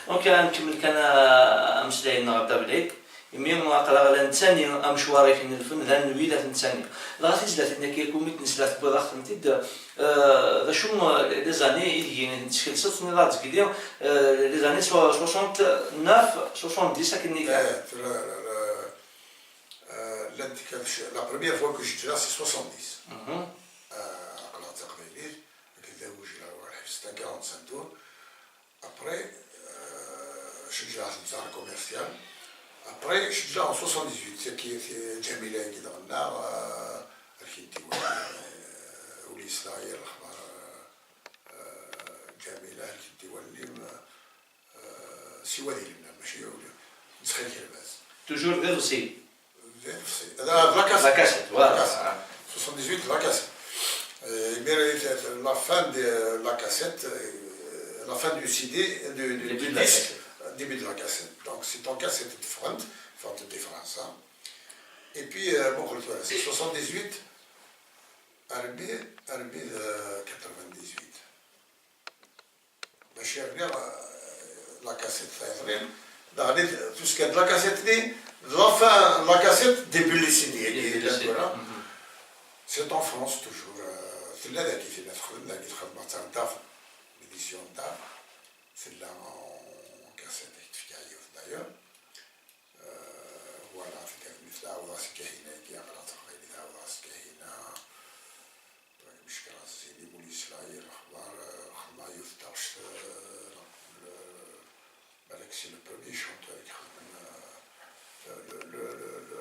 Donc, ad nkemmel kan, ah, ameslay-nneɣ a Dda Belɛid. Imi aql-aɣ la nettani amecwar-ik n lfen, d anwi la t-nettani. Dɣa tizlatin-agi akk umi d-nesla tewwiḍ-aɣ-tent-id, eh, d acu, eh, les années ideg i tent-teskelseḍ, tenniḍ-aɣ-d zgelli, eh, les années so-, soixante-neuf, soixante-dix, akken i Eh, tura, eh, eh, llant kan c-, la première fois que je suis là, c'est soixante-dix. Mhm. Eh, aql-aɣ d taqbaylit, akken d awejla, lḥebs, c'est un quarante-cinq tours. Après, euh, je suis en commercial. Après, je suis en soixante-dix-huit, c'est qui, c'est Jamila qui est dans l'art, euh, الكنتي والنيم، euh, ولي إسرائيل الأخبار، euh, Jamila الكنتي والنيم، euh, سوادي لمنا، ماشي ولي، نسخن كلمات. Toujours غير غسيل. Des, c'est, euh, de la cassette. La cassette, voilà. La cassette. Soixante-dix-huit, la cassette. Euh, mais, euh, la fin de la cassette, euh, la fin du C D, du, du, du disque, début de la cassette. Donc, c'est en cassette différente, différente différence, hein. Et puis, euh, bon, c'est soixante-dix-huit, armi, armi de quatre-vingt-dix-huit. Bac rniɣ, euh, la cassette tayeḍnin, daɣen tuska-d la cassette-nni, d la fin la cassette, début les C D-agi. Début les C D. Voilà. Mhm. C'est en France toujours, euh, tella dagi, tella texdem dagi, txedmeɣ-tt ar Daf, l'édition Daf, tella en cassette i tefka yiwet d'ailleurs. Euh, voilà, tella mi tɛawed-as Kahina-agi, aql-aɣ d taqbaylit, tɛawed-as Kahina. Meckeṛ Zini, Mulisa, yir lexbar, eh, xedmeɣ yiwet n taɣect, eh, eh, balak c'est le premier chanteur i ixedmen, eh, le, le, le, le,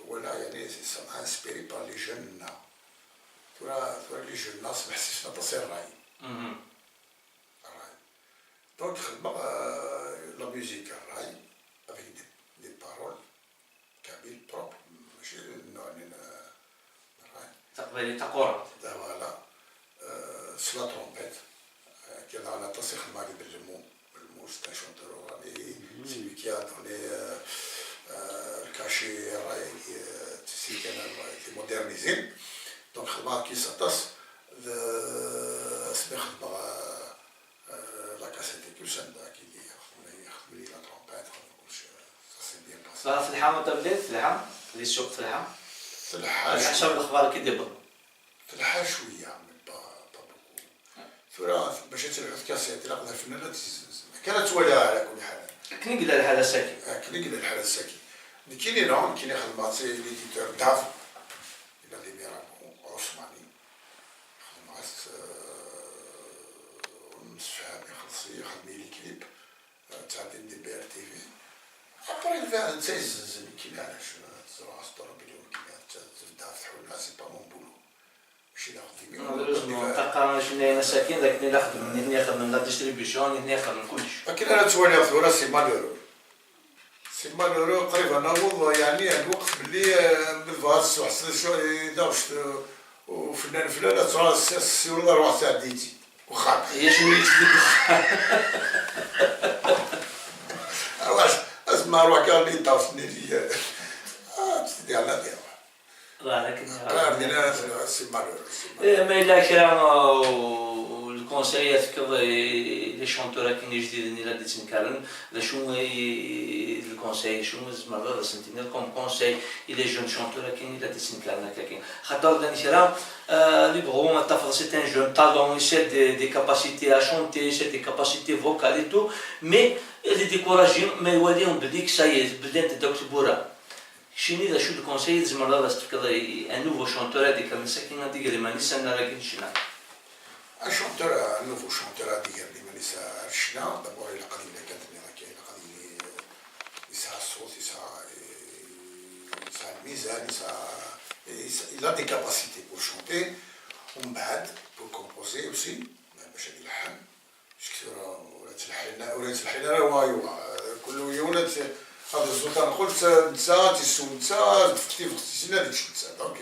voilà, yeɛni, ça m'a inspiré par les jeunes-nneɣ. Tura, tura les jeunes-nneɣ smeḥsisen aṭas i ṛṛay. Mhm. Ṛṛay. Donc, xedmeɣ, eh, la musique ṛṛay, avec des, des paroles. Kabyle propre, mačči d nnuɛ-nni n, n ṛṛay. Taqbaylit taqurant. Ah, voilà. Euh, s la trompette. Euh, kra daɣen aṭas i xedmeɣ di Bellemmu. Bellemmu, c'est un chanteur oranais. Mhm. C'est lui qui a donné, euh, euh, le cachet, euh, euh, c'est lui qui a été modernisé. Donc, xedmeɣ akkis aṭas. D, asmi xedmeɣ, euh, Euh, la cassette et tout ça, da, qui dit, xedmen-iyi la trompette, xedmen kullec, ça s'est bien passé. Dɣa telḥa a Dda Belɛid, telḥa, di ssuq telḥa. Telḥa. Ɛla ḥsab cwiya. Lexbar i d-iwwḍen. Telḥa cwiya, mais pas, pas beaucoup. Tura, bac ad telḥu tkassett, ilaq d afennan ad tt-izzenzen. Akka ara ttwaliɣ, ɛla kulli ḥal. Akken i yella lḥal ass-agi. Akken i yella lḥal ass-agi. Nekkini, non, nekkini xedmeɣ, c'est l'éditeur Daf, Vladimir Abou Ousmani. Xedmeɣ-as, euh, nemsefham, ixelleṣ-iyi, xedmen-iyi les clips, euh, ttɛeddin di B R T V. Après, lbeɛd netta yezzenzen, nekkini ɛlac, euh, tzerɛeḍ ṭuṛubil-iw, nekkini ad t-, tebda ɣef tḥuna, c'est pas mon boulot. Mačči d axeddim-iw. Malheureusement, ṭṭaqa acu-nni ayen ass-akin, d akken i la xedmen, nitni ixedmen la distribution, nitni ixedmen kullec. Akken ara ttwaliɣ tura, c'est malheureux. C'est malheureux, qrib ad naweḍ, yeɛni, ar lweqt belli, eh, ma tebɣa ad tesweḥseḍ acu, eh, taɣect, eh, ufennan flan, ad truḥ ad s-, ad s-ssiwleḍ, arwaḥ sɛeddi-tt-id uxxam. Acu i yettdegg uxxam? Arwaḥ, asma arwaḥ kan i taɣect-nni, ah, tteddiɣ la diɣ. Voilà, akken i ɣer dinna, c'est malheureux, c'est malheureux. Eh, ma yella kra, uh, lkonsey ad tefkeḍ i, i les chanteurs akken ijdiden i la d-ittenkaren, d acu i, d lkonsey, acu i tzemreḍ ad asen-tiniḍ comme conseil i les jeunes chanteurs akken i la d-ittenkaren akka-agi? Xaṭer llan kra, uh, ad ibɣu ad tafeḍ c'est un jeune talent, il a des, des capacités à chanter, il a des capacités vocales et tout, mais ad idécouragi ma iwali belli que ça y est, beddent-d akk tewwura. Keččini d acu lkonsey i tzemreḍ ad as-tefkeḍ i un nouveau chanteur ad d-ikkren sakin ad d-iger iman-is annar-agi n ccna? Un chanteur, un nouveau chanteur ad d-iger iman-is. Yesɛa ccna, d'abord ilaq ad yili, kan tenniḍ akka, ilaq ad yili yesɛa ṣṣut, yesɛa, yesɛa lmizan, yesɛa, yesɛa, il a des capacités pour chanter, ومن بعد pour composer aussi, bac ad ileḥḥen. Zik tura ur yettleḥḥin, ur yettleḥḥin ara wa yuɣ, kul yiwen ad, ad iẓu tanqult, netta ad issew netta, ad tefk tibɣest-is ad yečč netta. Donc,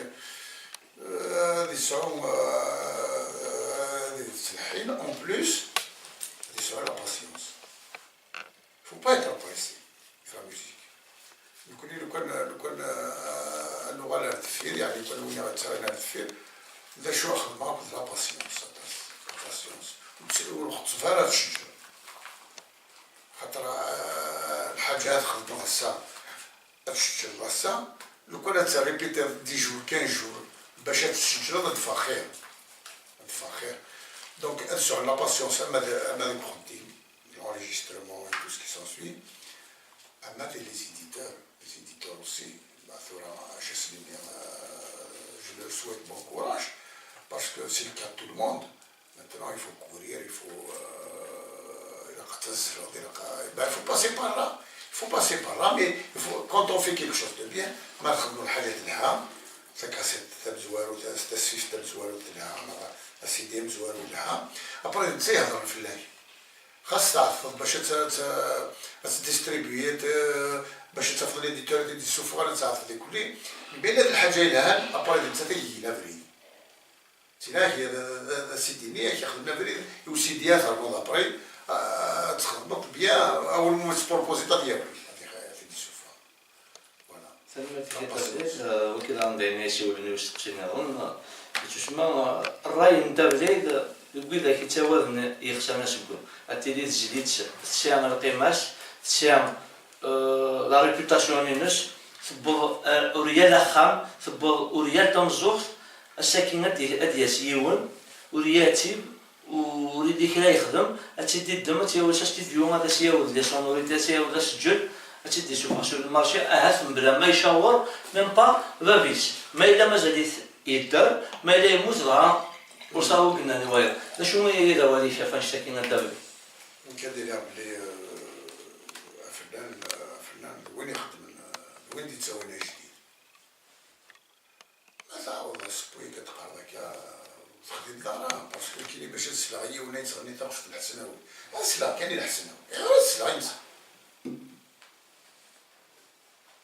euh, ad yesɛu, euh, ad yettleḥḥin, en plus, ad yesɛu la patience. Faut pas être pressé de la musique. Nekkni lukan, lukan, euh, ad nuɣal ar deffir, yeɛni lukan win i ɣ-yettɣin ar deffir, d acu ad xedmeɣ akked la patience, aṭas, la patience. Ur tt-, ur ɣetteb ara ad tceǧǧer. Xaṭer, euh, lḥaǧa ad txedmeḍ ass-a, ad tceǧǧreḍ ass-a, lukan ad terripitiḍ dix jours, quinze jours, bac ad tceǧǧreḍ ad d-teffeɣ xir. Ad d-teffeɣ xir. Donc, ad sɛun la patience ama d, ama deg uxeddim, l'enregistrement et tout ce qui s'ensuit. Ama d les éditeurs, les éditeurs aussi. Bah, tura, je sais bien, euh, je leur souhaite bon courage, parce que c'est le cas de tout le monde. Maintenant, il faut courir, il faut, euh, ilaq ad tazzleḍ, ilaq, ben, il faut passer par là. Il faut passer par là, mais il faut, quand on fait quelque chose de bien, ma txedmeḍ lḥaǧa telha, takasett tamezwarut, tasfift tamezwarut telha, neɣ asidi amezwaru yelha, après d netta i iheddren fell-ak. Xas tɛeṭṭfeḍ bac ad tt-, ad tt-, ad tt-distribuyiḍ, euh, bac ad tafeḍ l'éditeur i d-isuffɣen, ad tɛeṭṭfeḍ i kulli. Mebla d lḥaǧa yelhan, après d nettat i yegin abrid. Ttini-ak, d, d, d asidi-nni, ak ixedmen abrid i usidi ad ternuḍ après, euh, ad txedmeḍ bien, awal ma tettpurpuziḍ ad yawi, ad ix-, ad t-id-isuffeɣ. Voilà. Tanemmirt-ik a Dda Blid, euh, wagi daɣen d ayen ay isiwlen i usteqsi nniḍen. Yettusemma, euh, ṛṛay n Dda Blid, euh, deg widak yettawaden yexsan aseggan. Ad tili tezlit tesɛa lqima-s, tesɛa, euh, la réputation-ines, tewweḍ, euh, ur yal axxam, tewweḍ ur yal tameẓẓuɣt, ass-agi ad d-, ad d-yas yiwen, ur yatib, ur yelli kra yexdem, ad tt-id-iddem, ad tt-yawi s astidyu, ad as-yawi les sonorités, ad as-yawi aseǧǧel, ad tt-id-isuffeɣ sur le marché, ahat mebla ma icawer, même pas bab-is. Ma yella mazal-it yedder, ma yella yemmut dɣa ur sɛi wi yennan i wayeḍ. D acu i d awal-ik ɣef annect-agi a Dda Blid? Nekk ad iliɣ belli, euh, afennan, euh, afennan d win ixeddmen, euh, d win d-ittawin ajdid. Ma tɛawdeḍ asewwi-k ad teqqareḍ akka, ur texdimeḍ ara, parce que nekkini bac ad sleɣ i yiwen ad yettɣenni taɣect n Lḥesnawi, ad sleɣ kan i Lḥesnawi. Ayɣer ad sleɣ i netta?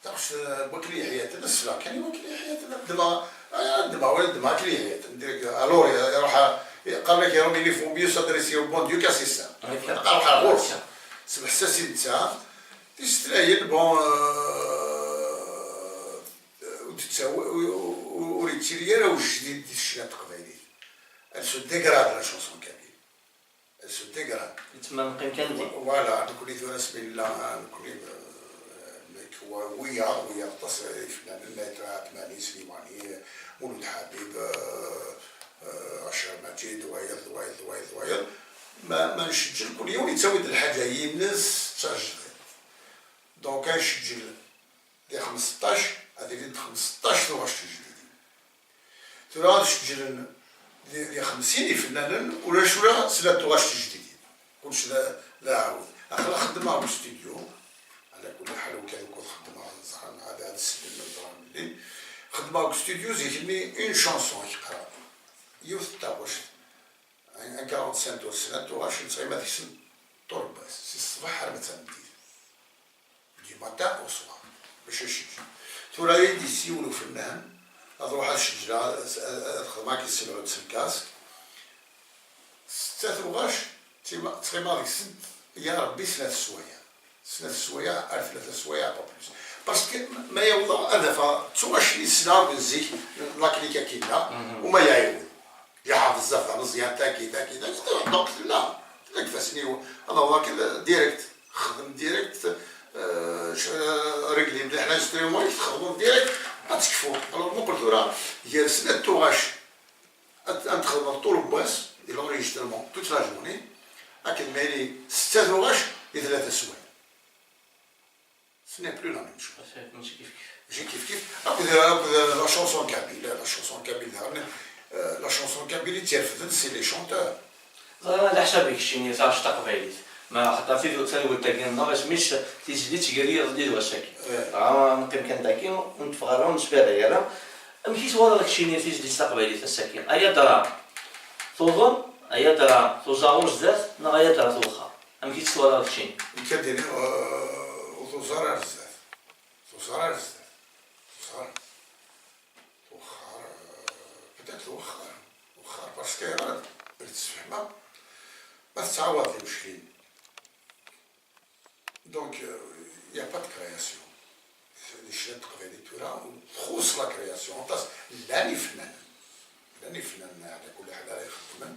Taɣect n wakli Yeḥyaten, ad sleɣ kan i wakli Yeḥyaten, ad ddmeɣ, ad ddmeɣ, wala ad ddmeɣ akli Yeḥyaten. Direct, alors, iruḥ, qqaren-ak, il vaut mieux s'adresser au bon Dieu qu'à ses saints. Akka. Ad ruḥeɣ ɣur-s. Akka. Smeḥs-as i netta, tisetlayin, bon, euh, ur d-ttawi-, ur, ur, ur yettili ara ujdid di ccna n teqbaylit. Elle se dégrade, la chanson kabyle. Elle se dégrade. Yettmanqim kan di. Voilà, nekkni tura asmi nella, nekkni, euh, nekk wa-, wiyaḍ, wiyaḍ aṭas ifennanen, Maître Ɛetmani, Slimani, Mulud Ḥabib, euh, euh, Acer Maǧid, d wayeḍ, d wayeḍ, d wayeḍ, d wayeḍ. Ma, ma nceǧǧel, kul yiwen yettawi-d lḥaǧa-ines d tajdiṭ. Donc, ad nceǧǧel di xmesṭac, ad ilint xmesṭac tuɣac tijdidin. Tura ad ceǧǧlen di, di xemsin ifennanen, ulac ula snat tuɣac tijdidin. Kullec d, d aɛawed. Aql-aɣ xeddmeɣ deg ustidyu, ɛla kulli ḥal, ur kan ukud xeddmeɣ, ẓran, ad, ad slen, ẓran belli xeddmeɣ deg ustidyu zik-nni une chanson i k-qqareɣ. Yiwet n taɣect, un, un quarante-cinq tours, snat tuɣac, nettɣima deg-sen ṭurbas, si ṣṣbeḥ arma d tameddit. Du matin au soir, bac ad ceǧǧel. Tura ad d-yessiwel ufennan, ad ruḥ ad ceǧǧleɣ, ad, ad, ad xedmeɣ akken sebɛa-d s lkas. Setta tuɣac, tima-, ttɣimaɣ deg-sent, ya Rebbi, snat sswayeɛ. Snat sswayeɛ ar tlata sswayeɛ, pas plus. Parce que ma yawḍeɣ ad afeɣ d tuɣac-nni ssneɣ akk n zik, la clique akkinna, u ma yeɛiwed. Yeɛreḍ bezzaf d ameẓyan, taki, taki, taki, donc tella, tella deg ifassen-iw, ad awḍeɣ kan direct, xdem direct, euh, régler mliḥ l'instrument, txedmeḍ direct, ad tekfuḍ. Alors, muqel tura, gar snat tuɣac, ad, ad txedmeḍ ṭul n wass, di l'enregistrement, toute la journée, akken ma yili setta tuɣac, di tlata sswayeɛ. Ce n'est plus la même chose. Mačči kif kif. Mačči kif kif. Akked, akked la chanson kabyle, la chanson kabyle daɣen, euh, la chanson kabyle i tt-irefden, c'est les chanteurs. Ẓriɣ leḥsab-ik keččini taɣect taqbaylit, ma xaṭer tid-, tadwilt-agi-nneɣ isem-is tizlit gar yiḍelli d wass-agi. Dɣa neqqim kan dagi, ur netteffeɣ ara, ur nespiray ara. Amek i twalaḍ keččini tizlit taqbaylit ass-agi? Ay adra tuḍen, ay adra tuẓa ɣur zdat, neɣ ay adra twexxer? Amek i tt-twalaḍ keččini? Nekk ad d-iniɣ, euh, ur tuẓa ara ar zdat. Tuẓa ara ar zdat. Tuẓa ara. Twexxer, euh, peut-être twexxer. Twexxer parce que ayɣer ad d-ssefhmeɣ? Ma tettɛawadeḍ imeckin. Donc, euh, il y a pas de création. Di ccna n teqbaylit tura, txuṣṣ la création, aṭas, llan ifennanen. Llan ifennanen, ɛla kulli ḥal, ara ixeddmen,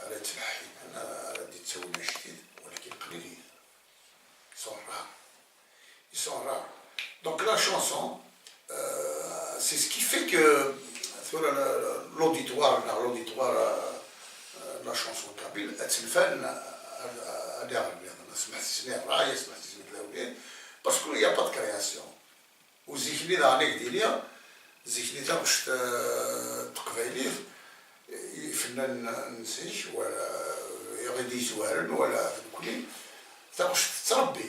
ara yettleḥḥinen, ara d-ittawin ajdid, walakin qlilin. Ils sont rares. Ils sont rares. Donc la chanson, euh, c'est ce qui fait que, tura, le, le, l'auditoire, la, l'auditoire, euh, euh, la chanson kabyle, ad tenfal ad, ad, ad, ad, parce que il y a pas de création. U zik-nni daɣen i k-d-iniɣ, zik-nni taɣect, euh, n teqbaylit, ifennanen n zik, wala iɣid yezwaren, wala d nekkni, taɣect tettrebbi.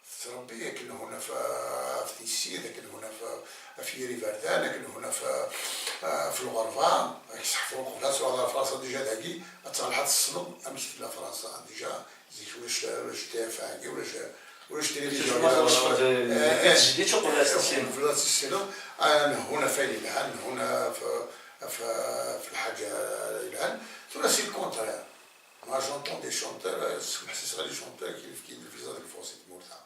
Tettrebbi akken huna f, f tissit, akken huna f, f yir iberdan, akken huna f, f lɣerba, ad k-seḥfeḍ uqbel ad truḥeḍ ɣer Fransa, déjà dagi, ad terlḥaḍ tessneḍ amek tella Fransa, déjà, zik ulac, ulac T F un-agi, ulac, ulac télévision. Tecma tɣeṣbeḍ, eh, eh, eh, tizlit uqbel ad tissineḍ. Uqbel ad tissineḍ, ah, nehhun ɣef wayen yelhan, nehhun ɣef, ɣef, ɣef lḥaǧa yelhan. Tura c'est le contraire. Moi, j'entends des chanteurs, euh, c'est, c'est ça, les chanteurs qui, qui refusent de forcer le mot, ça.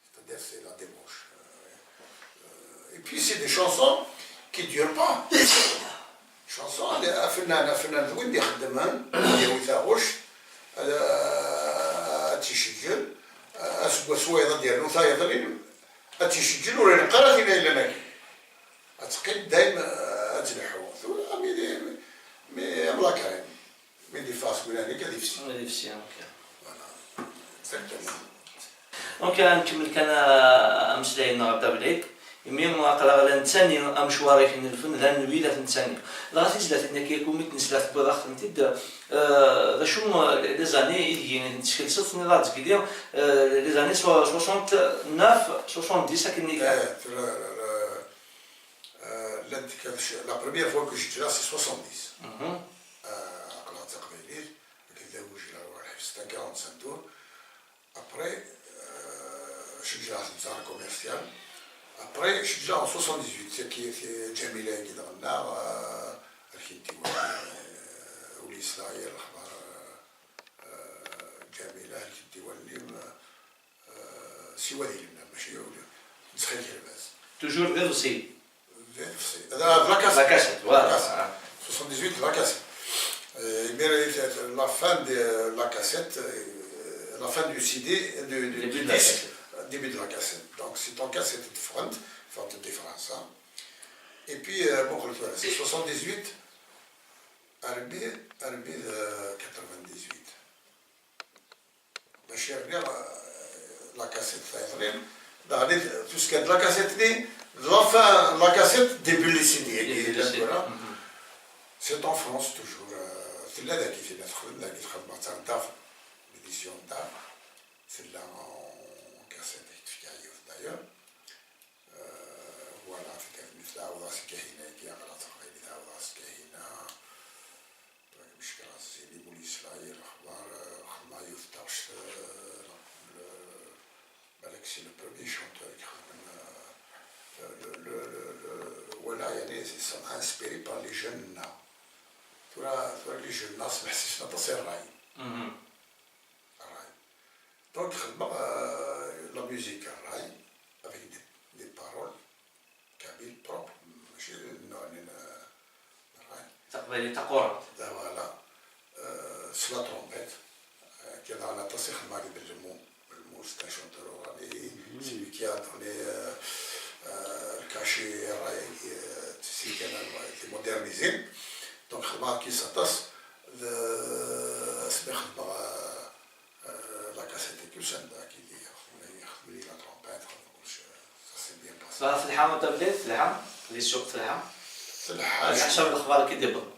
C'est-à-dire, c'est la débauche. Euh, euh, et puis, c'est des chansons qui durent pas. Chanson, afennan, afennan, d win d-ixeddmen, ad yawi taɣect, ad, ad tt-iceǧǧel, aseggas wayeḍ ad d-yernu tayeḍnin, ad tt-iceǧǧel, ur ineqq ara tin ay yellan akkin. Ad teqqim dayem, euh, ad tleḥḥu. Tura, mi, mi, mi, am la crème. Mi d-iffeɣ seg ulamek ad ifsi. Ad ifsi, ok. Voilà. Exactement. Donc, ad nkemmel kan, euh, ameslay-nneɣ ɣer Dda Belɛid. Imi aql-aɣ la nettani amecwar-ik n lfen, la nwila ad t-nettani. Dɣa tizlatin-agi akk umi d-nesla tewwiḍ-aɣ-tent-id, euh, d acu, euh, les années ideg i tent-teskelseḍ, tenniḍ-aɣ-d zgelli, euh, les années so-, soixante-neuf, soixante-dix, akken i Eh, tura, euh, llant kan c-, la première fois que je dirais, c'est soixante-dix. Mhm. Euh, aql-aɣ d taqbaylit, akken d awejla ɣer lḥebs, c'était quarante-cinq tours. Après, euh, je dirais, c'est un commercial. Après, je dirais, en soixante-dix-huit, c'est qui, c'est Jamila qui est dans la, euh, elle qui était, euh, Ulis la, il y a le, euh, euh, Jamila, elle qui était, euh, Siwa d ilem, mačči d ttxil lbaz. Toujours d iḍebsiyen. D iḍebsiyen. D, d la cassette. La cassette, voilà. La cassette. Ah. Soixante-dix-huit, la cassette. Euh, imir, la fin de la cassette, euh, la fin du C D, du, du, début du de la disque, cassette. Début de la cassette. Donc, c'est en cassette de Front, Front de France, hein. Et puis, euh, bon, c'est soixante-dix-huit, armi, armi de quatre-vingt-dix-huit. Mačči rniɣ, euh, la cassette tayeḍnin, daɣen i t-, tuskan d la cassette-nni, d la fin, la cassette, début les C D, début les C D. Tura. Mhm. C'est en France toujours, euh, tella dagi, tella texdem dagi, txedmeɣ-tt ar Dave, l'édition Dave, tella en cassette i k-d-tefka yiwet d'ailleurs. Euh, voilà, taddart-nni tɛawed-as Kahina, aql-aɣ d taqbaylit, tɛawed-as Kahina. Tura meckeṛ Zili Mulisla, yir lexbar, euh, xedmeɣ yiwet taɣect, euh, le, le, balak c'est le premier chanteur qui xedmen, euh, le, le, le, le, voilà, yani, ils sont inspirés par les jeunes-nneɣ. Tura, tura les jeunes-nneɣ smeḥsisen aṭas i ṛṛay. Mhm. Ṛṛay. Donc, xedmeɣ, euh, la musique ṛṛay, avec des, des paroles kabyle propre, mačči nnuɣ-nni n, n ṛṛay. Taqbaylit taqurant. Ah, voilà. Euh, s la trompette. Euh, kien daɣen aṭas i xedmeɣ di Bellemmu. Bellemmu, c'est un chanteur oranais. Mhm. C'est lui qui a donné, euh, euh, le cachet i ṛṛay, euh, c'est lui qui a été modernisé. Donc, xedmeɣ akkis aṭas. D, asmi xedmeɣ, euh, Euh, la cassette-agi usan-d, akid, xedmen-iyi, xedmen-iyi la trompette, xedmen kullec, ça s'est bien passé. Ɣef telḥa a Dda Belɛid, telḥa, di ssuq telḥa. Telḥa. Ɛla ḥsab lexbar i d-iwwḍen.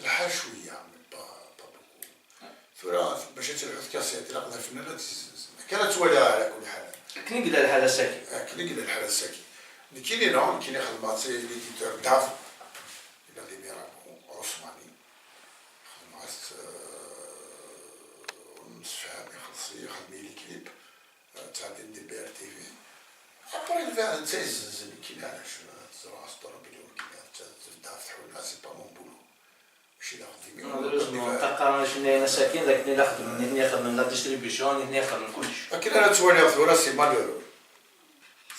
Lḥal cwiya, mais pas, pas beaucoup. Tura, bac ad telḥu tkaṣit, ilaq d afennan ad tt-izzenzen. Akka ara ttwaliɣ, ɛla kulli ḥal. Akken i yella lḥal ass-agi. Akken i yella lḥal ass-agi. Nekkini, non, nekkini xedmeɣ-tt i l'éditeur Daf, yella di Mirabeau, Ɛusmani. Xedmeɣ-as, euh, ur nemsefham, ixelleṣ-iyi, xedmen-iyi les clips, euh, ttɛeddin di B R T V. Après, lbaɛd netta yezzenzen, nekkini ɛlac, euh, teẓra, s ṭṭrabili, nekkini, tebda tḥuna, c'est pas mon boulot. Mačči d axeddim-iw. Malheureusement, ṭṭaqa akken ayen asakin, d akken i la xedmen, nitni xedmen la distribution, nitni xedmen kullec. Akken ara ttwaliɣ tura, c'est malheureux.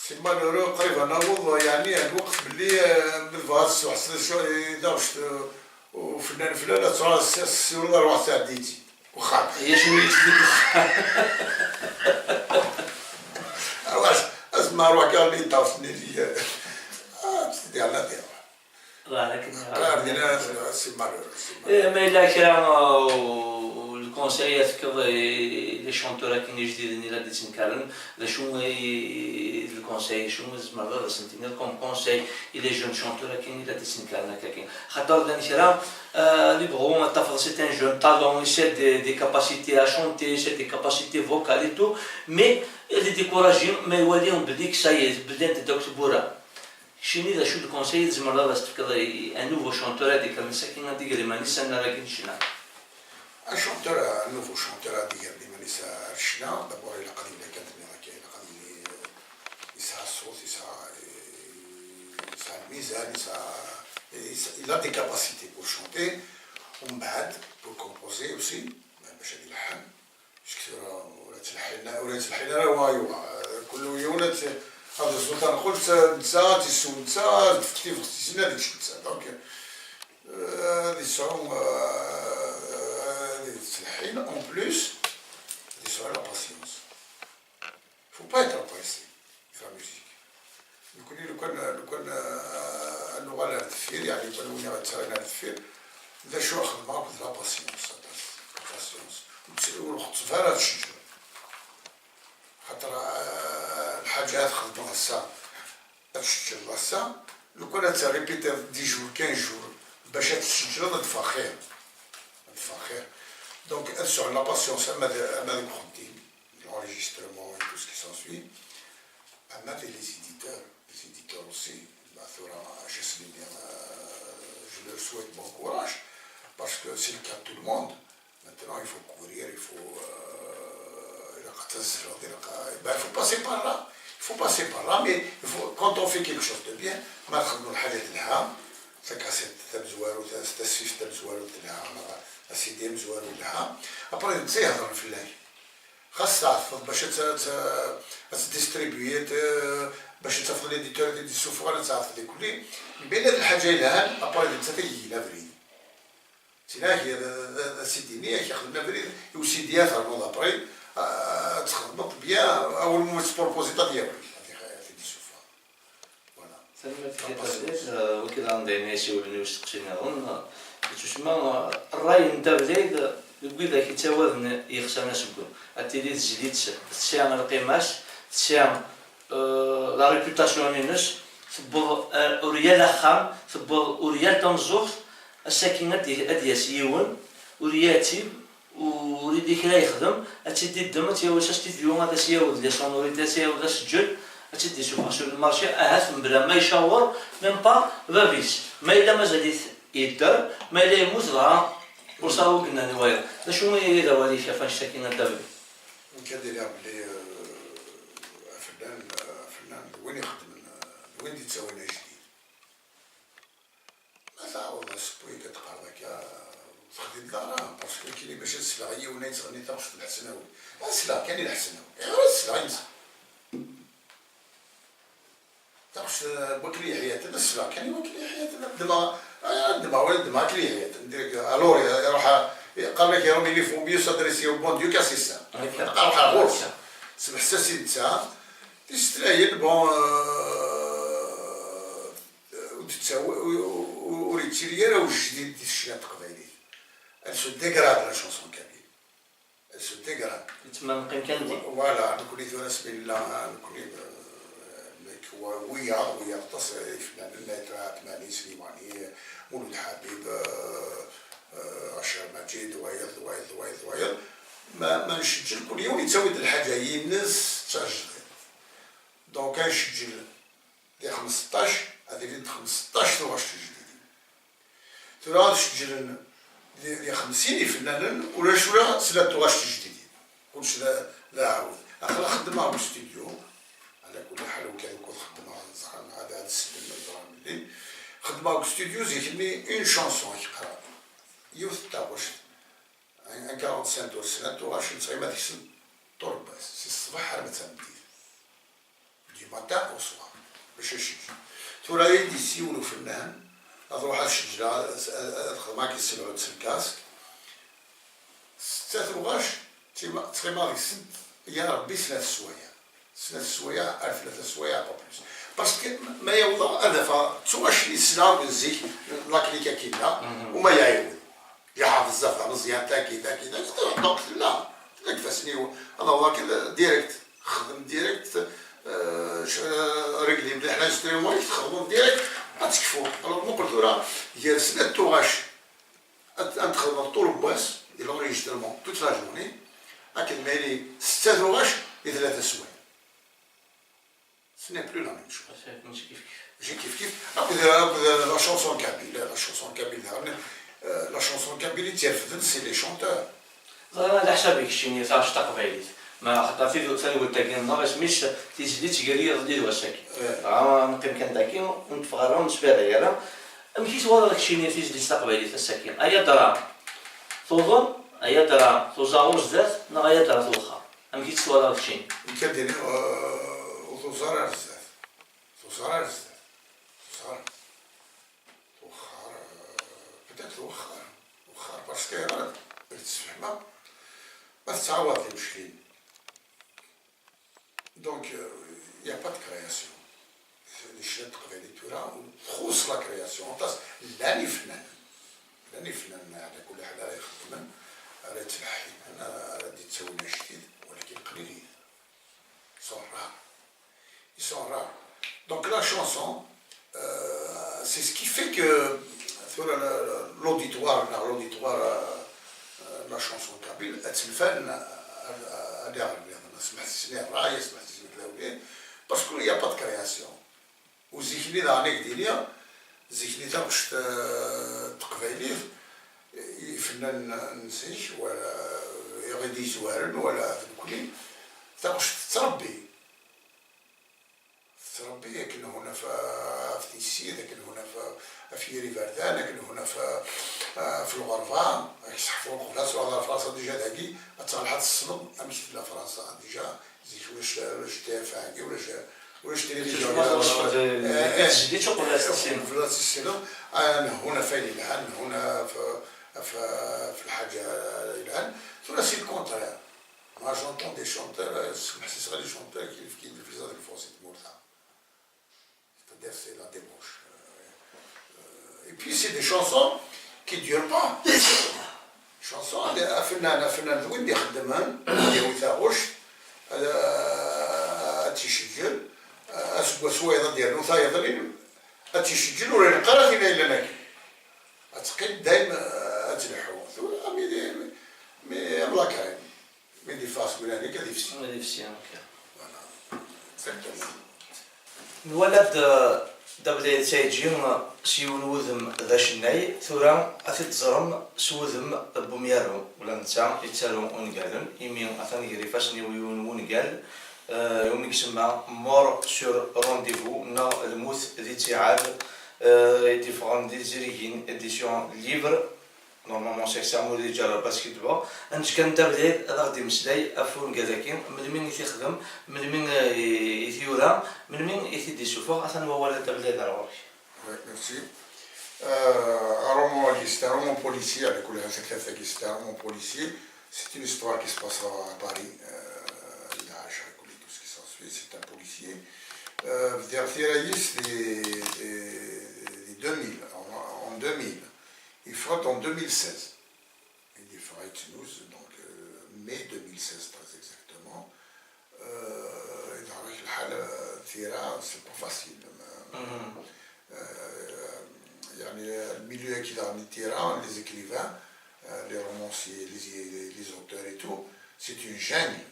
C'est malheureux, qrib ad naweḍ, yeɛni, ar lweqt belli, eh, ma tebɣa ad tessuḥsed acu, eh, taɣect, eh, ufennan flan, ad tṛuḥ s-, s-, ssiwleḍ ar waḥed tɛeddi-tt-id. Wexxam. Hي شنو يكتب؟ Awac, asma ruḥ kan li taɣect-nni li, ah, tdiɣ la diɣ. Voilà, akken i ɣer dinna, c'est malheureux, c'est malheureux. Eh, ma yella kra, uh, u-, u-, lkonsey ad tefkeḍ i, i les chanteurs akken ijdiden i la d-ittnekkaren, d acu i, d lkonsey, acu i tzemreḍ ad asen-tiniḍ comme conseil i les jeunes chanteurs akken i la d-ittnekkaren akka akken? Xaṭer llan kra, uh, ad ibɣu ad tafeḍ c'est un jeune talent, il a des, des capacités à chanter, il a des capacités vocales et tout, mais ad idécouragi ma iwali belli que ça y est, beddant-d akk tewwura. Keččini d acu d conseil i tzemreḍ ad as-tefkeḍ i un nouveau chanteur ad d-ikkren sakin ad d-iger iman-is annar-agi n ccna? Un chanteur, un nouveau chanteur ad d-iger iman-is ar ccna, d'abord ilaq ad yili, kan tenniḍ akka, ilaq ad yili, eh, yesɛa ṣṣut, yesɛa, eh, yesɛa lmizan, yesɛa, yesɛa, il a des capacités pour chanter, umbeɛd pour composer aussi, bac ad ileḥḥen. Parce que tura ur yettleḥḥin, ur yettleḥḥin ara wa i wa. Kul yiwen ad t-, ad yeẓẓu tanqult, netta ad t-issew netta, ad tefk tifext-is ad yečč netta. Donc, euh, ad yesɛu, euh, ad yettleḥḥin, en plus, ad yesɛu la patience. Faut pas être pressé. Di la musique. Nekkni lukan, lukan, ah, ad nuɣal ar deffir, yeɛni lukan win i ɣ-yettarran ar deffir, d acu i xedmeɣ akk d la patience, aṭas, la patience. Ur tt-, ur ɣetteb ara ad tceǧǧreḍ. Xaṭer, ah, lḥaǧa ad txedmeḍ ass-a, ad tceǧǧreḍ ass-a, lukan ad tt-répétiḍ dix jours, quinze jours, bac ad tceǧǧreḍ ad d-teffeɣ xir. Ad d-teffeɣ xir. Donc, ad sɛun la patience ama d, ama deg uxeddim, l'enregistrement et tout ce qui s'ensuit. Ama d les éditeurs, les éditeurs aussi, bah, tura, je sais bien, euh, je leur souhaite bon courage, parce que c'est le cas de tout le monde. Maintenant, il faut courir, il faut, euh, ilaq ad tazzleḍ, ilaq, ben, il faut passer par là. Il faut passer par là, mais il faut, quand on fait quelque chose de bien, ma txedmeḍ lḥaǧa telha, tacassette tamezwarut, tasfift tamezwarut telha, neɣ a CD amezwaru yelha, après d netta i ihedren fell-ak. Xas tɛetfeḍ bac ad tt-, ad tt-, ad tt-distribuyiḍ, eh, bac ad tafeḍ l'éditeur ad d-issufeɣ, ad tɛetfeḍ i kulli. Mbeɛd lḥaǧa yelhan, après d nettat i yegin abrid. Tina d, d, d, d CD-nni i ak-ixedmen abrid i u-CD ad ternuḍ après, ah, ad txedmeḍ bien, awal ma tettpurpuziḍ ad yawi, ad t-id-issufeɣ. Voilà. Tanemmirt-ik a Tablit, eh, wagi daɣen d ayen ay isiwlen i usteqsi nniḍen. Yettusemma, eh, ṛṛay n Tablit, eh, deg widak yettawaden yexsan aseggan. Ad tili tezlit tesɛa lqima-s, tesɛa, eh, la réputation-ines, tewweḍ, eh, ɣer yal axxam, tewweḍ ɣer yal tameẓẓuɣt, ass-agi ad d-, ad d-yas yiwen, ur yettib, ur yelli kra yexdem, ad tt-id-iddem, ad tt-yawi s studio, ad as-yawi les sonorités, ad as-yawi aseǧǧel, ad tt-id-issufeɣ sur le marché, ahat mebla ma icawer, même pas bab-is. Ma yella mazal-it yedder, ma yella yemmut, dɣa ur sɛiɣ wi yennan i wayeḍ. D acu i d awal-ik ɣef annect-agi a Dda Bli? Nekk ad iliɣ belli, euh, afennan, euh, afennan d win ixeddmen, euh, d win d-ittawin ajdid. Ma tɛawdeḍ asewwi-k ad teqqareḍ akka, ur texdimeḍ ara, parce que nekkini bac ad sleɣ i yiwen ad yettɣenni taɣect n Lḥesnawi, ad sleɣ kan i Lḥesnawi, ayɣer ad sleɣ i netta? Taɣect n Wakli Yeḥyaten, ad sleɣ kan i Wakli Yeḥyaten, ad ddmeɣ, ad ddmeɣ, wala ad ddmeɣ Akli Yeḥyaten, direct, alors, iruḥ, qqaren-ak, il faut mieux s'adresser au bon Dieu qu'à ses saints. Akka. Ruḥ ar ɣur-s, smeḥs-as i netta, tisetlayin, bon, euh, ur d-yettawi, ur, ur, ur yettili ara ujdid di tecna n teqbaylit. Elle se dégrade, la chanson kabyle. Elle se dégrade. Yettma neqqim kan di. Voilà, nekkni tura sbilla, nekkni, euh, nekk wa-, wiyaḍ, wiyaḍ aṭas, euh, ifennanen, Maître Atmani, Slimani, Mulud Habib, euh, Acer Maǧid, d wayeḍ, d wayeḍ, d wayeḍ, d wayeḍ. Ma, ma nceǧǧel, kul yiwen yettawi-d lḥaǧa-ines d tajdiṭ. Donc, ad nceǧǧel di xmesṭac, ad ilint xmesṭac tuɣac tijdidin. Tura ad ceǧǧlen di, di xemsin ifennanen, ulac ula snat tuɣac tijdidin. Kullec d, d aɛawed. Aql-aɣ xeddmeɣ deg ustudyu, ɛla kulli ḥal, ukan ukud xeddmeɣ, ẓran, ad, ad sellen, ẓran belli xeddmeɣ deg ustudyu zik-nni une chanson i yeqqar. Yiwet n taɣect, un quarante-cinq tours, snat tuɣac, nettɣima deg-sen ṭurbas, si ṣṣbeḥ arma d tameddit. Du matin au soir. Mačči acu. Tura i d-yessi yiwen ufennan, ad ruḥ ad ceǧǧleɣ, ad, ad, ad xedmeɣ akken s lɛud s lkask. Setta tuɣac, tima-, ttɣimaɣ deg-sent, ya Rebbi, snat sswayeɛ. Snat sswayeɛ ar tlata sswayeɛ, pas plus. Parce que ma yawḍeɣ ad afeɣ d tuɣac i ssneɣ akk zik, la clique akkin-a, u ma iɛiwed. Yeɛreḍ bezzaf d ameẓyan, taki, taki, taki, donc tella, tella deg ifassen-iw. Ad awḍeɣ kan direct, xdem direct, euh, régler mliḥ l'instrument, i txedmeḍ direct, ad tekfuḍ. Alors, muqel tura, gar snat tuɣac, ad, ad txedmeḍ ṭul n wass, di l'enregistrement, toute la journée, akken ma yili setta tuɣac, di tlata sswayeɛ. Ce n'est plus la même chose. Mačči kif kif. Mačči kif kif. Akked, akked la chanson kabyle, la chanson kabyle daɣen, euh, la chanson kabyle i tt-irefden, c'est les chanteurs. Ẓriɣ d aḥsab i keččini taɣect taqbaylit. Ma xaṭer tid-, tadwilt-agi nneɣ isem-is tizlit gar yiḍelli d wass-agi. Dɣa neqqim kan dagi, ur netteffeɣ ara, ur nettfirri ara. Amek i twalaḍ keččini tizlit taqbaylit ass-agi? Ay adra tuḍen, ay adra tuẓa ɣer zdat, neɣ ay adra twexxer? Amek i tt-twalaḍ keččini? Nekk ad d-iniɣ, euh, ur tuẓa ara ar zdat. Tuẓa ara ar zdat. Tuẓa ara. Tuxxar, euh, peut-être tuxxar. Tuxxar, parce que ara d-tessefhmeɣ ma tettɛawaḍ timeckin. Donc, euh, il y a pas de création. Di ccna n teqbaylit tura, txuṣṣ la création, aṭas, llan ifennanen. Llan ifennanen, ɛla kulli ḥal, ara ixeddmen, ara yettleḥḥinen, ara d-ittawin ajdid, walakin qlilin. Ils sont rares. Ils sont rares. Donc la chanson, euh, c'est ce qui fait que tura la, la, l'auditoire, neɣ l'auditoire, euh, euh, la chanson kabyle, ad tt-nfan, ad, ad iɣer nniḍen, asmeḥ-isen i ṛṛay, asmeḥ-isen i tlawin, parce qu'il n'y a pas de création. U zik-nni daɣen i k-d-iniɣ, zik-nni taɣect, euh, n teqbaylit, ifennanen n zik, wala iɣ i d-yezwaren, wala d nekni, taɣect tettrebbi. Tettrebbi akken huna f, f tissit, akken huna f, f yir iberdan, akken huna f, f lɣerba, ad k-seḥfun qbel ad truḥeḍ ar Fransa, déjà dagi, ad terḥeḍ ad tessneḍ amek tella Fransa, déjà, zik ulac, ulac T F un agi, ulac, ulac télévision. Qbel ad tissineḍ, ah, huna f ayen yelhan, huna f, f, f lḥaǧa yelhan. Tura c'est le contraire. Moi, j'entends des chanteurs, euh, smeḥsiseɣ les chanteurs qui, qui, qui, c'est-à-dire, c'est la débauche. Euh, euh, et puis, c'est des chansons qui durent pas. Chanson, afennan, afennan d win d-ixeddmen, d yawi taɣuct, ad, ad tt-iceǧǧel, aseggas wayeḍ ad d-yernu tayeḍ-nni, ad tt-iceǧǧel, ur ineqq ara tin ay yellan akken. Ad teqqim dayem, euh, ad tleḥḥu. Tura, mi, mi, mi am la crème. Mi d-iffeɣ seg ulanek ad ifsi. Ad ifsi, ok. Voilà. Exactement. Nwala-d, eh, Dda Belɛid Saïdji s yiwen wudem d acennay, tura ad t-id-teẓrem s wudem n Bumyaru, ula d netta yettaru ungalen, imi atan gar ifassen-iw yiwen wungal, eh, umi isemma Mort sur rendez-vous, neɣ Lmut di ttiɛad, eh, i d-iffɣen di Tzirigin édition livre. Normalement, c'est ça, ur d-yeǧǧa ara basket-ball. Ad neǧǧ kan Dda Belɛid ad aɣ-d-imeslay ɣef wungal-agi, melmi i t-ixdem, melmi, eh, i, i t-yura, melmi i t-id-isuffeɣ. Atan wawal a Dda Belɛid, ar ɣur-k. Oui, merci. Euh, un roman, c'est un roman policier, ɛla kulli ḥal, c'est un roman policier. C'est une histoire qui se passe à Paris, euh, tout ce qui s'ensuit, c'est un policier. Euh, bdiɣ tira-is di, di, di deux mille, en, en deux mille. Yeffeɣ-d en deux mille seize. I d-yeffeɣ ittnuz, donc, euh, mai deux mille seize, très exactement. Euh, iḍerr-ak lḥal, euh, tira, c'est pas facile. Euh, euh, il y a يعني، le milieu-agi daɣen n tira, les écrivains, euh, les romanciers, les, les auteurs et tout, c'est une jungle.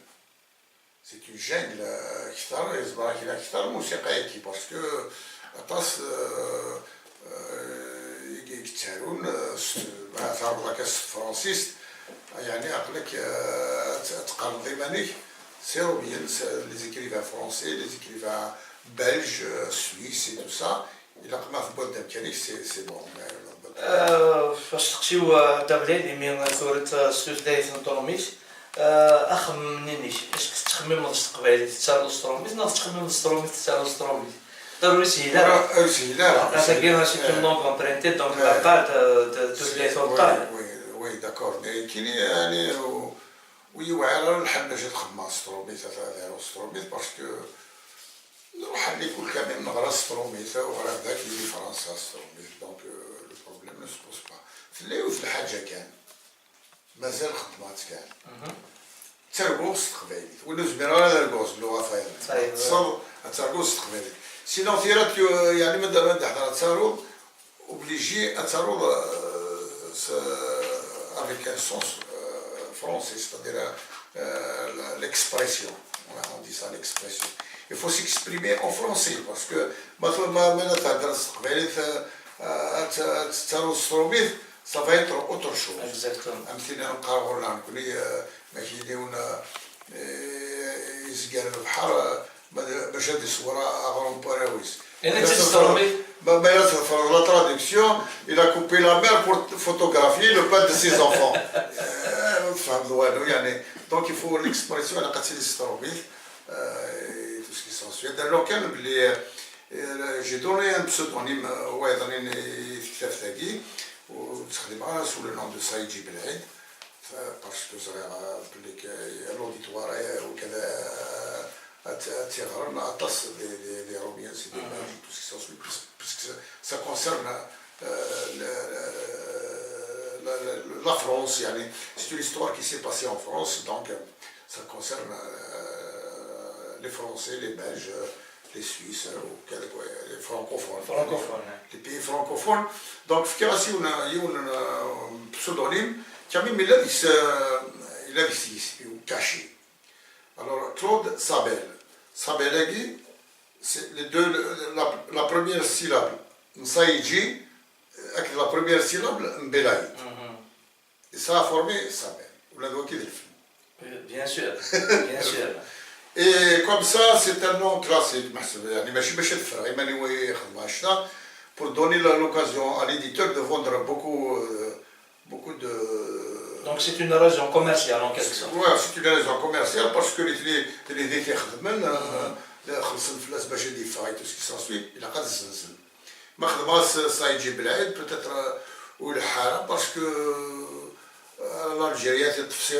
C'est une jungle, euh, أكثر، يزبر كذا أكثر الموسيقى-agi، parce que aṭas, euh, euh, i, i yettarun, euh, s, ma tɛerḍeḍ akka s tefransist, يعني aql-ak, euh, ad, ad tqerneḍ iman-ik s iṛumyen, s, les écrivains français, les écrivains belges, euh, suisses et tout ça. Ilaq ma tewwiḍ-d amkan-ik, c'est, c'est bon. Euh, asteqsi-w, euh, Dda Blɛid, imi turid, euh, s tutlayt n tṛumit, euh, axemmem-nni-inek, est-ce que tettxemmimeḍ s teqbaylit, tettaruḍ s tṛumit, neɣ tettxemmimeḍ s tṛumit, tettaruḍ s tṛumit? Ḍeruri ur yeshil ara. Ur yeshil ara. Atagi, c'est une langue empruntée, donc, de la part de, de tutlayt ureṭṭal. Oui, oui, d'accord. Mais kini, yani, u, u yewɛir ara lḥal bac ad xemmeɣ s tṛumit, ad aruɣ s tṛumit, parce que nruḥ allikul quand même, neɣra s tṛumit, ɣriɣ dagi di Fransa s tṛumit, donc, euh, le problème ne se pose pas. Tella yiwet lḥaǧa kan, mazal xeddmeɣ-tt kan. Ttarguɣ s teqbaylit, win ur zmireɣ ara ad arguɣ s lluɣa tayeḍ. Tayeḍ. Teṭṭseḍ ad targuḍ s teqbaylit. Sinon tira, tu, yeɛni, ma d, ma d-, ad taruḍ, obligé ad taruḍ, euh, s, avec un sens, euh, français, c'est-à-dire, euh, la, l'expression. Voilà, on dit ça, l'expression. Il faut s'exprimer en français, parce que ma, ma, ma la thedder s teqbaylit, euh, ad, ad taruḍ s tṛumit, ça va être autre chose. Exactement. Am tin ara neqqar ɣur-neɣ nekni, euh, ma kini un, euh, yezger lebḥer, euh, Ma d-, bac ad iṣewwer a-, aɣrum n warraw-is. Ini-tt-id s tṛumit. Ma, ma yella tefreḍ la traduction, il a coupé la mer pour photographier le père de ses enfants. Eh, ur tfehmeḍ walu, yeɛni. Donc, il faut l'expression, ilaq ad tili s tṛumit, euh, et tout ce qui s'ensuit. Alors, kan belli, euh, j'ai donné un pseudonyme, euh, wayeḍ-nni i tektabt-agi, ur ttxeddimeɣ ara sous le nom de Saïdji Belɛid. Parce que ẓriɣ, euh, belli que l'auditoire, euh, وكذا, euh, ad, ad tt-iɣren aṭas des, des, des Romiens, c'est des Belges, tout ce qui s'ensuit, puisque, puisque ça, ça concerne, euh, le, la, la, la France, يعني, c'est une histoire qui s'est passée en France, donc, euh, ça concerne, euh, les Français, les Belges, euh, les Suisses, euh, ou quel, quoi, les francophones. Francophones, hein. Les pays francophones. Donc, fkiɣ-as yiwen, yiwen, euh, pseudonyme, quand même, il a dit, euh, il a dit, c'est caché. Alors, Claude Sabel. Sabel-agi, c'est les deux, la, la première syllabe n Saïdji, avec la première syllabe n Belaïd. Et ça a formé Sabel. Ula d wagi d lfen. Euh, bien sûr, bien sûr. Et comme ça, c'est un nom classique, meḥsub, يعني, ماشي باش نفرغ، إما نوي خدمة شتا, pour donner la, l'occasion à l'éditeur de vendre beaucoup, euh, beaucoup de... Donc c'est une raison commerciale en quelque sorte. Ouais, c'est une raison commerciale parce que les, les, les, les, خلصن فلاس باش يدفع et tout ce qui s'ensuit, il a pas de... Ma xedmeɣ-as Saïdji Belɛid, peut-être, euh, ur ileḥḥu ara, parce que, euh, l'Algérie,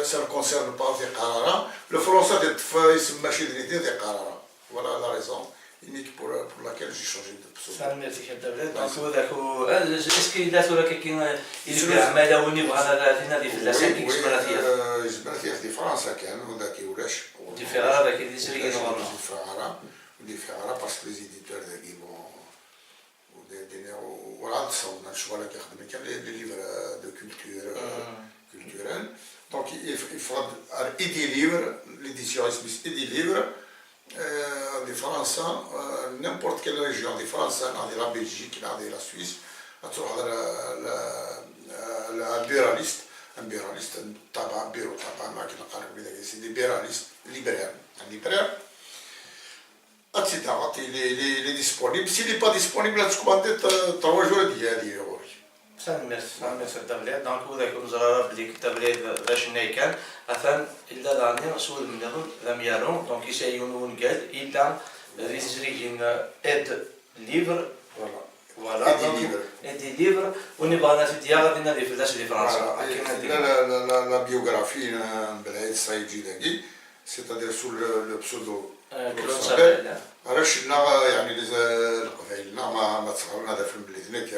ça ne concerne pas, ur t-iqqar ara. Lefransa, teṭṭef isem mačči d nitni, ur t-iqqar ara. Voilà la raison unique pour, pour laquelle j'ai changé de pseudo. Tanemmirt-ik a Dda Belɛid. Donc, widak u-, eh, est-ce que yella tura kaki, eh, yezmer, ma yella win yebɣan ad, ad inadi fell-as, oui, amek i yezmer ad t-yaf? Euh, yezmer ad t-yaf di Fransa kan, ur dagi ulac. Ur d-yeffiɣ ara dagi di Srigi n ɣur-neɣ. Ur d-yeffiɣ ara, ur d-yeffiɣ ara, parce que les éditeurs dagi, bon, Ur d-, d-, werɛad ttṣawḍen lecɣal-agi xedmen kan les, les livres, euh, de culture, euh, culturelle. Donc, il, il faudra ar Edilivre, l'édition isem-is Edilivre, euh, di Fransa, euh, n'importe quelle région di Fransa, neɣ di la Belgique, neɣ di la Suisse, ad truḥeḍ ar, ar, ar, ar buraliste, un buraliste, un ṭṭabɛa, bureau ṭṭabɛa, ma akken qqaren widak, c'est des buralistes, libraires, un libraire. Ad tt-id-taɣeḍ, il est, il est, il est disponible. S'il n'est pas disponible, ad tecommandiḍ, euh, trois jours ad d-yali ɣur-k. Tanemmirt, tanemmirt a Dda Belɛid. Donc, widak ur neẓri ara belli Dda Belɛid d acennay kan, atan illa daɣen s wudem nniḍen d amyaru. Donc, yesɛa yiwen n wungal, illa di tezrigin Ed Livre. Voilà. Voilà, Ed donc, Livre. Ed Livre, win yebɣan ad t-id-yaɣ, ad inadi fell-as di Fransa. Voilà. Akken ad tella la, la, la, la biographie n Belɛid Saïdji dagi. C'est-à-dire sous le, le pseudo, euh, Claude Sabel. Sabel. Ara cennaɣ, yeɛni, les, euh, Leqbayel-nneɣ ma, ma ttɣaren ad afen belli d nekk,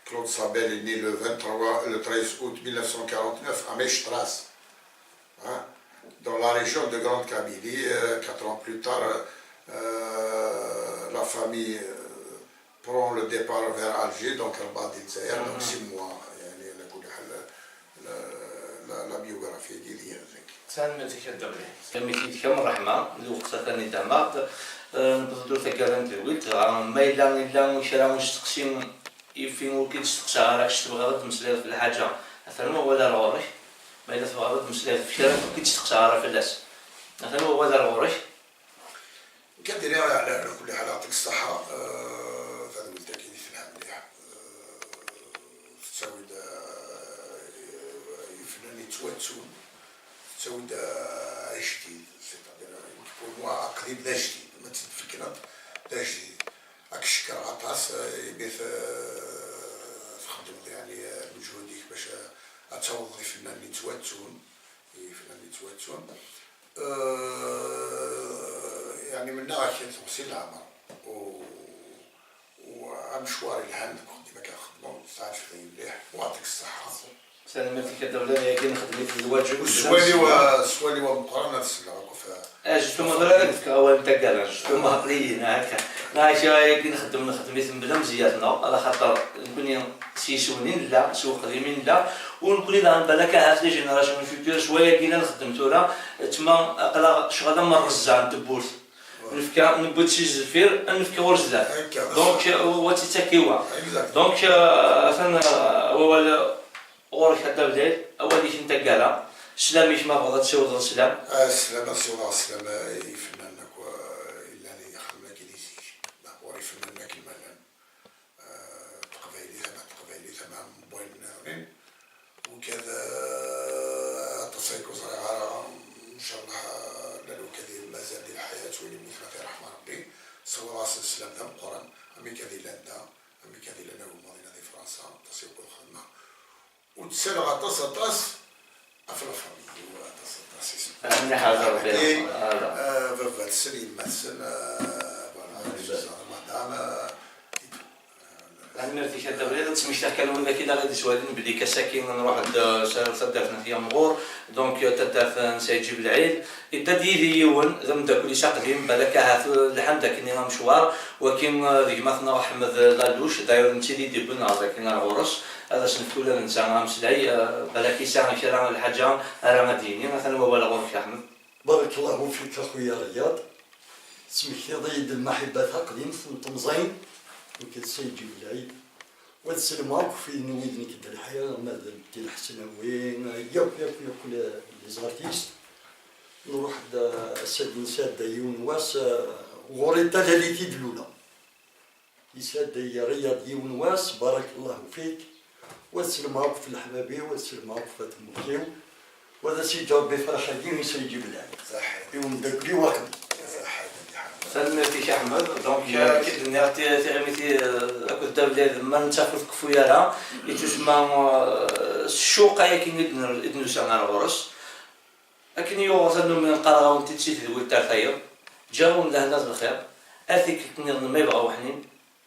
Claude Sabel est né le vingt-trois, le treize août mille neuf cent quarante-neuf à Mestras. Hein, dans la région de Grande Kabylie, euh, quatre ans plus tard, euh, la famille, euh, prend le départ vers Alger, donc rebɛa di Lezzayer, donc six mois, يعني على كل حال la, la, la biographie ديالي هذيك. Tanemmirt-ik a Dda Belɛid. Tanemmirt-ik am ṛṛeḥma, lweqt atan idehmeɣ-d. Eh, newweḍ-d ur taggara n tedwilt, dɣa ma yella, yella kra n usteqsi, ifi ur k-id-steqsaɣ ara, kečč tebɣiḍ ad d-temmeslayeḍ f lḥaǧa, atan wawal ar ɣur-k. Ma yella tebɣiḍ ad d-temmeslayeḍ f kra, ur k-id-steqsaɣ ara fell-as, atan wawal ar ɣur-k. Nekk ad d-iniɣ, yeɛni, ɛla kulli ḥal, yeɛṭik ṣṣeḥḥa, eh, tadwilt-agi i telha mliḥ. Eh, tettawi-d, eh, ifennanen yettwattun, tettawi-d, eh, ajdid, c'est-à-dire, pour moi, aqdim d ajdid, ma tt-id-tfekneḍ, d ajdid. Ad k-cekkreɣ aṭas, eh, imi t-, eh, txeddmeḍ, yeɛni, eh, lmeǧhud-ik bac, eh, ad tawḍeḍ ifennanen yettwattun. Ifennanen yettwattun. Eh, yeɛni mennaɣ-ak teɣsi n leɛmer. U, u amecwar yelhan deg uxeddim akka txeddmeḍ, teɛǧbeḍ-iyi mliḥ. U yeɛṭik ṣṣeḥḥa. Tanemmirt-ik a Dda Belɛid, ayagi nexdem-it d lwaǧeb. U sswal-iw, sswal-iw ameqqran ad selleɣ akk f Ajtu ma tura ad k-fkeɣ awal n taggara, ajtu ma aql-iyi, neɣ akka. Neɣ akka, ayagi nxeddem, nxeddem-it mebla mzeyya-tneɣ, ala xaṭer nekkni s yiswen i nella, s uqdim i nella, u nekkni daɣen balak ahat les générations futures, s wayagi la nxeddem tura, tma aql-aɣ ccɣel am rrezza n tewwurt. Nefka, newwi-d si zeffir, ad nefk ɣur zdat. Akka, donc, wa tt-ittak i wa. Exact. Donc, euh, atan, euh, wawal, ɣur-k a Dda Belɛid, awal-ik n taggara, sslam-ik ma tebɣiḍ ad tessiwḍeḍ sslam. Ah, sslam, ad ssiwḍeɣ sslam, eh, i yifennanen akk, eh, yellan ixedmen akkin i zik. Ɣur yifennanen akken ma llan. Eh, teqbaylit, ama teqbaylit, ama n wayen nniḍen. Ukad, eh, aṭas ay ur ẓriɣ ara, ncallah, eh, llan ukad mazal di lḥayat, win yemmuten ad t-yerḥem Rebbi. Ssiwḍeɣ-asen sslam d ameqqran, am ikad yellan da, am ikad yellan agemmaḍ-inna di Fransa, aṭas ay ur xedmeɣ. U ttselleɣ aṭas, aṭas ɣef la famille-iw, aṭas, aṭas. Mliḥ, hada Rebbi. Eh, baba-tsen, yemma-tsen, eh, voilà, madame, eh, et tout. Tanemmirt-ik a Dda Belɛid, ad d-smektiɣ kan win akkin i ɣ-d-ittwalin belli ass-agi nruḥ-d, eh, s taddart n At Yamɣur, donc, eh, taddart n Saɛid Ǧib Lɛid. Yedda-d yid-i yiwen, d ameddakel-is aqdim, balak ahat, eh, lḥan-d akkenni amecwar, waki, eh, d gma-tneɣ Ḥmed Laluc, d'ailleurs netta i d-yewwin ɣer dagi ar ɣur-s, ad as-nefk ula d netta ameslay, eh, balak yesɛa kra n lḥaǧa ara ad d-yini, atan wawal ɣur-k a Ḥmed. بارك الله فيك أخويا رياض، تسمكتيض-iyi-d المحبة تقديمت n temẓin, nekk d Saɛid Ǧib Lɛid. Wa d selma akk f wid nekk d lḥir, ama d Ddi Lḥesnawi, yakk, yakk, yakk le-, les artistes. Nruḥ-d, eh, ass-agi nesɛedda yiwen wass, eh, ɣur-i talalit i d-lula. Yesɛedda-yi Riyad yiwen wass, barakallahu fik. Wa d selma akk f leḥbab-iw, wa d selma akk f tmurt-iw. Wa d as-yeǧǧ Rebbi fraḥ-agi i Saɛid Ǧib Lɛid. Saḥit. I umeddakel-iw aqdim. Saḥit, a Dda Ḥmed. Tanemmirt-ik a Ḥmed. Donc, eh, akken d-nniɣ, ti-, tiɣimit, eh, akked Dda Belɛid, ma nettaf ur tkeffu ara, ittusemma, eh, s ccuq ayagi i d-n-, i d-nusa ar ɣur-s. Akken yuɣ tannumi qqareɣ-awen-t-id si tedwilt ar tayeḍ, ǧǧiɣ-awen lehna d lxir, ar tikkelt nniḍen ma yebɣa uḥnin,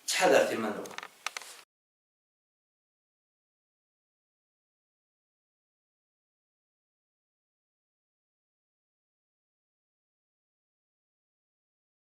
ttḥadaret iman-nwen.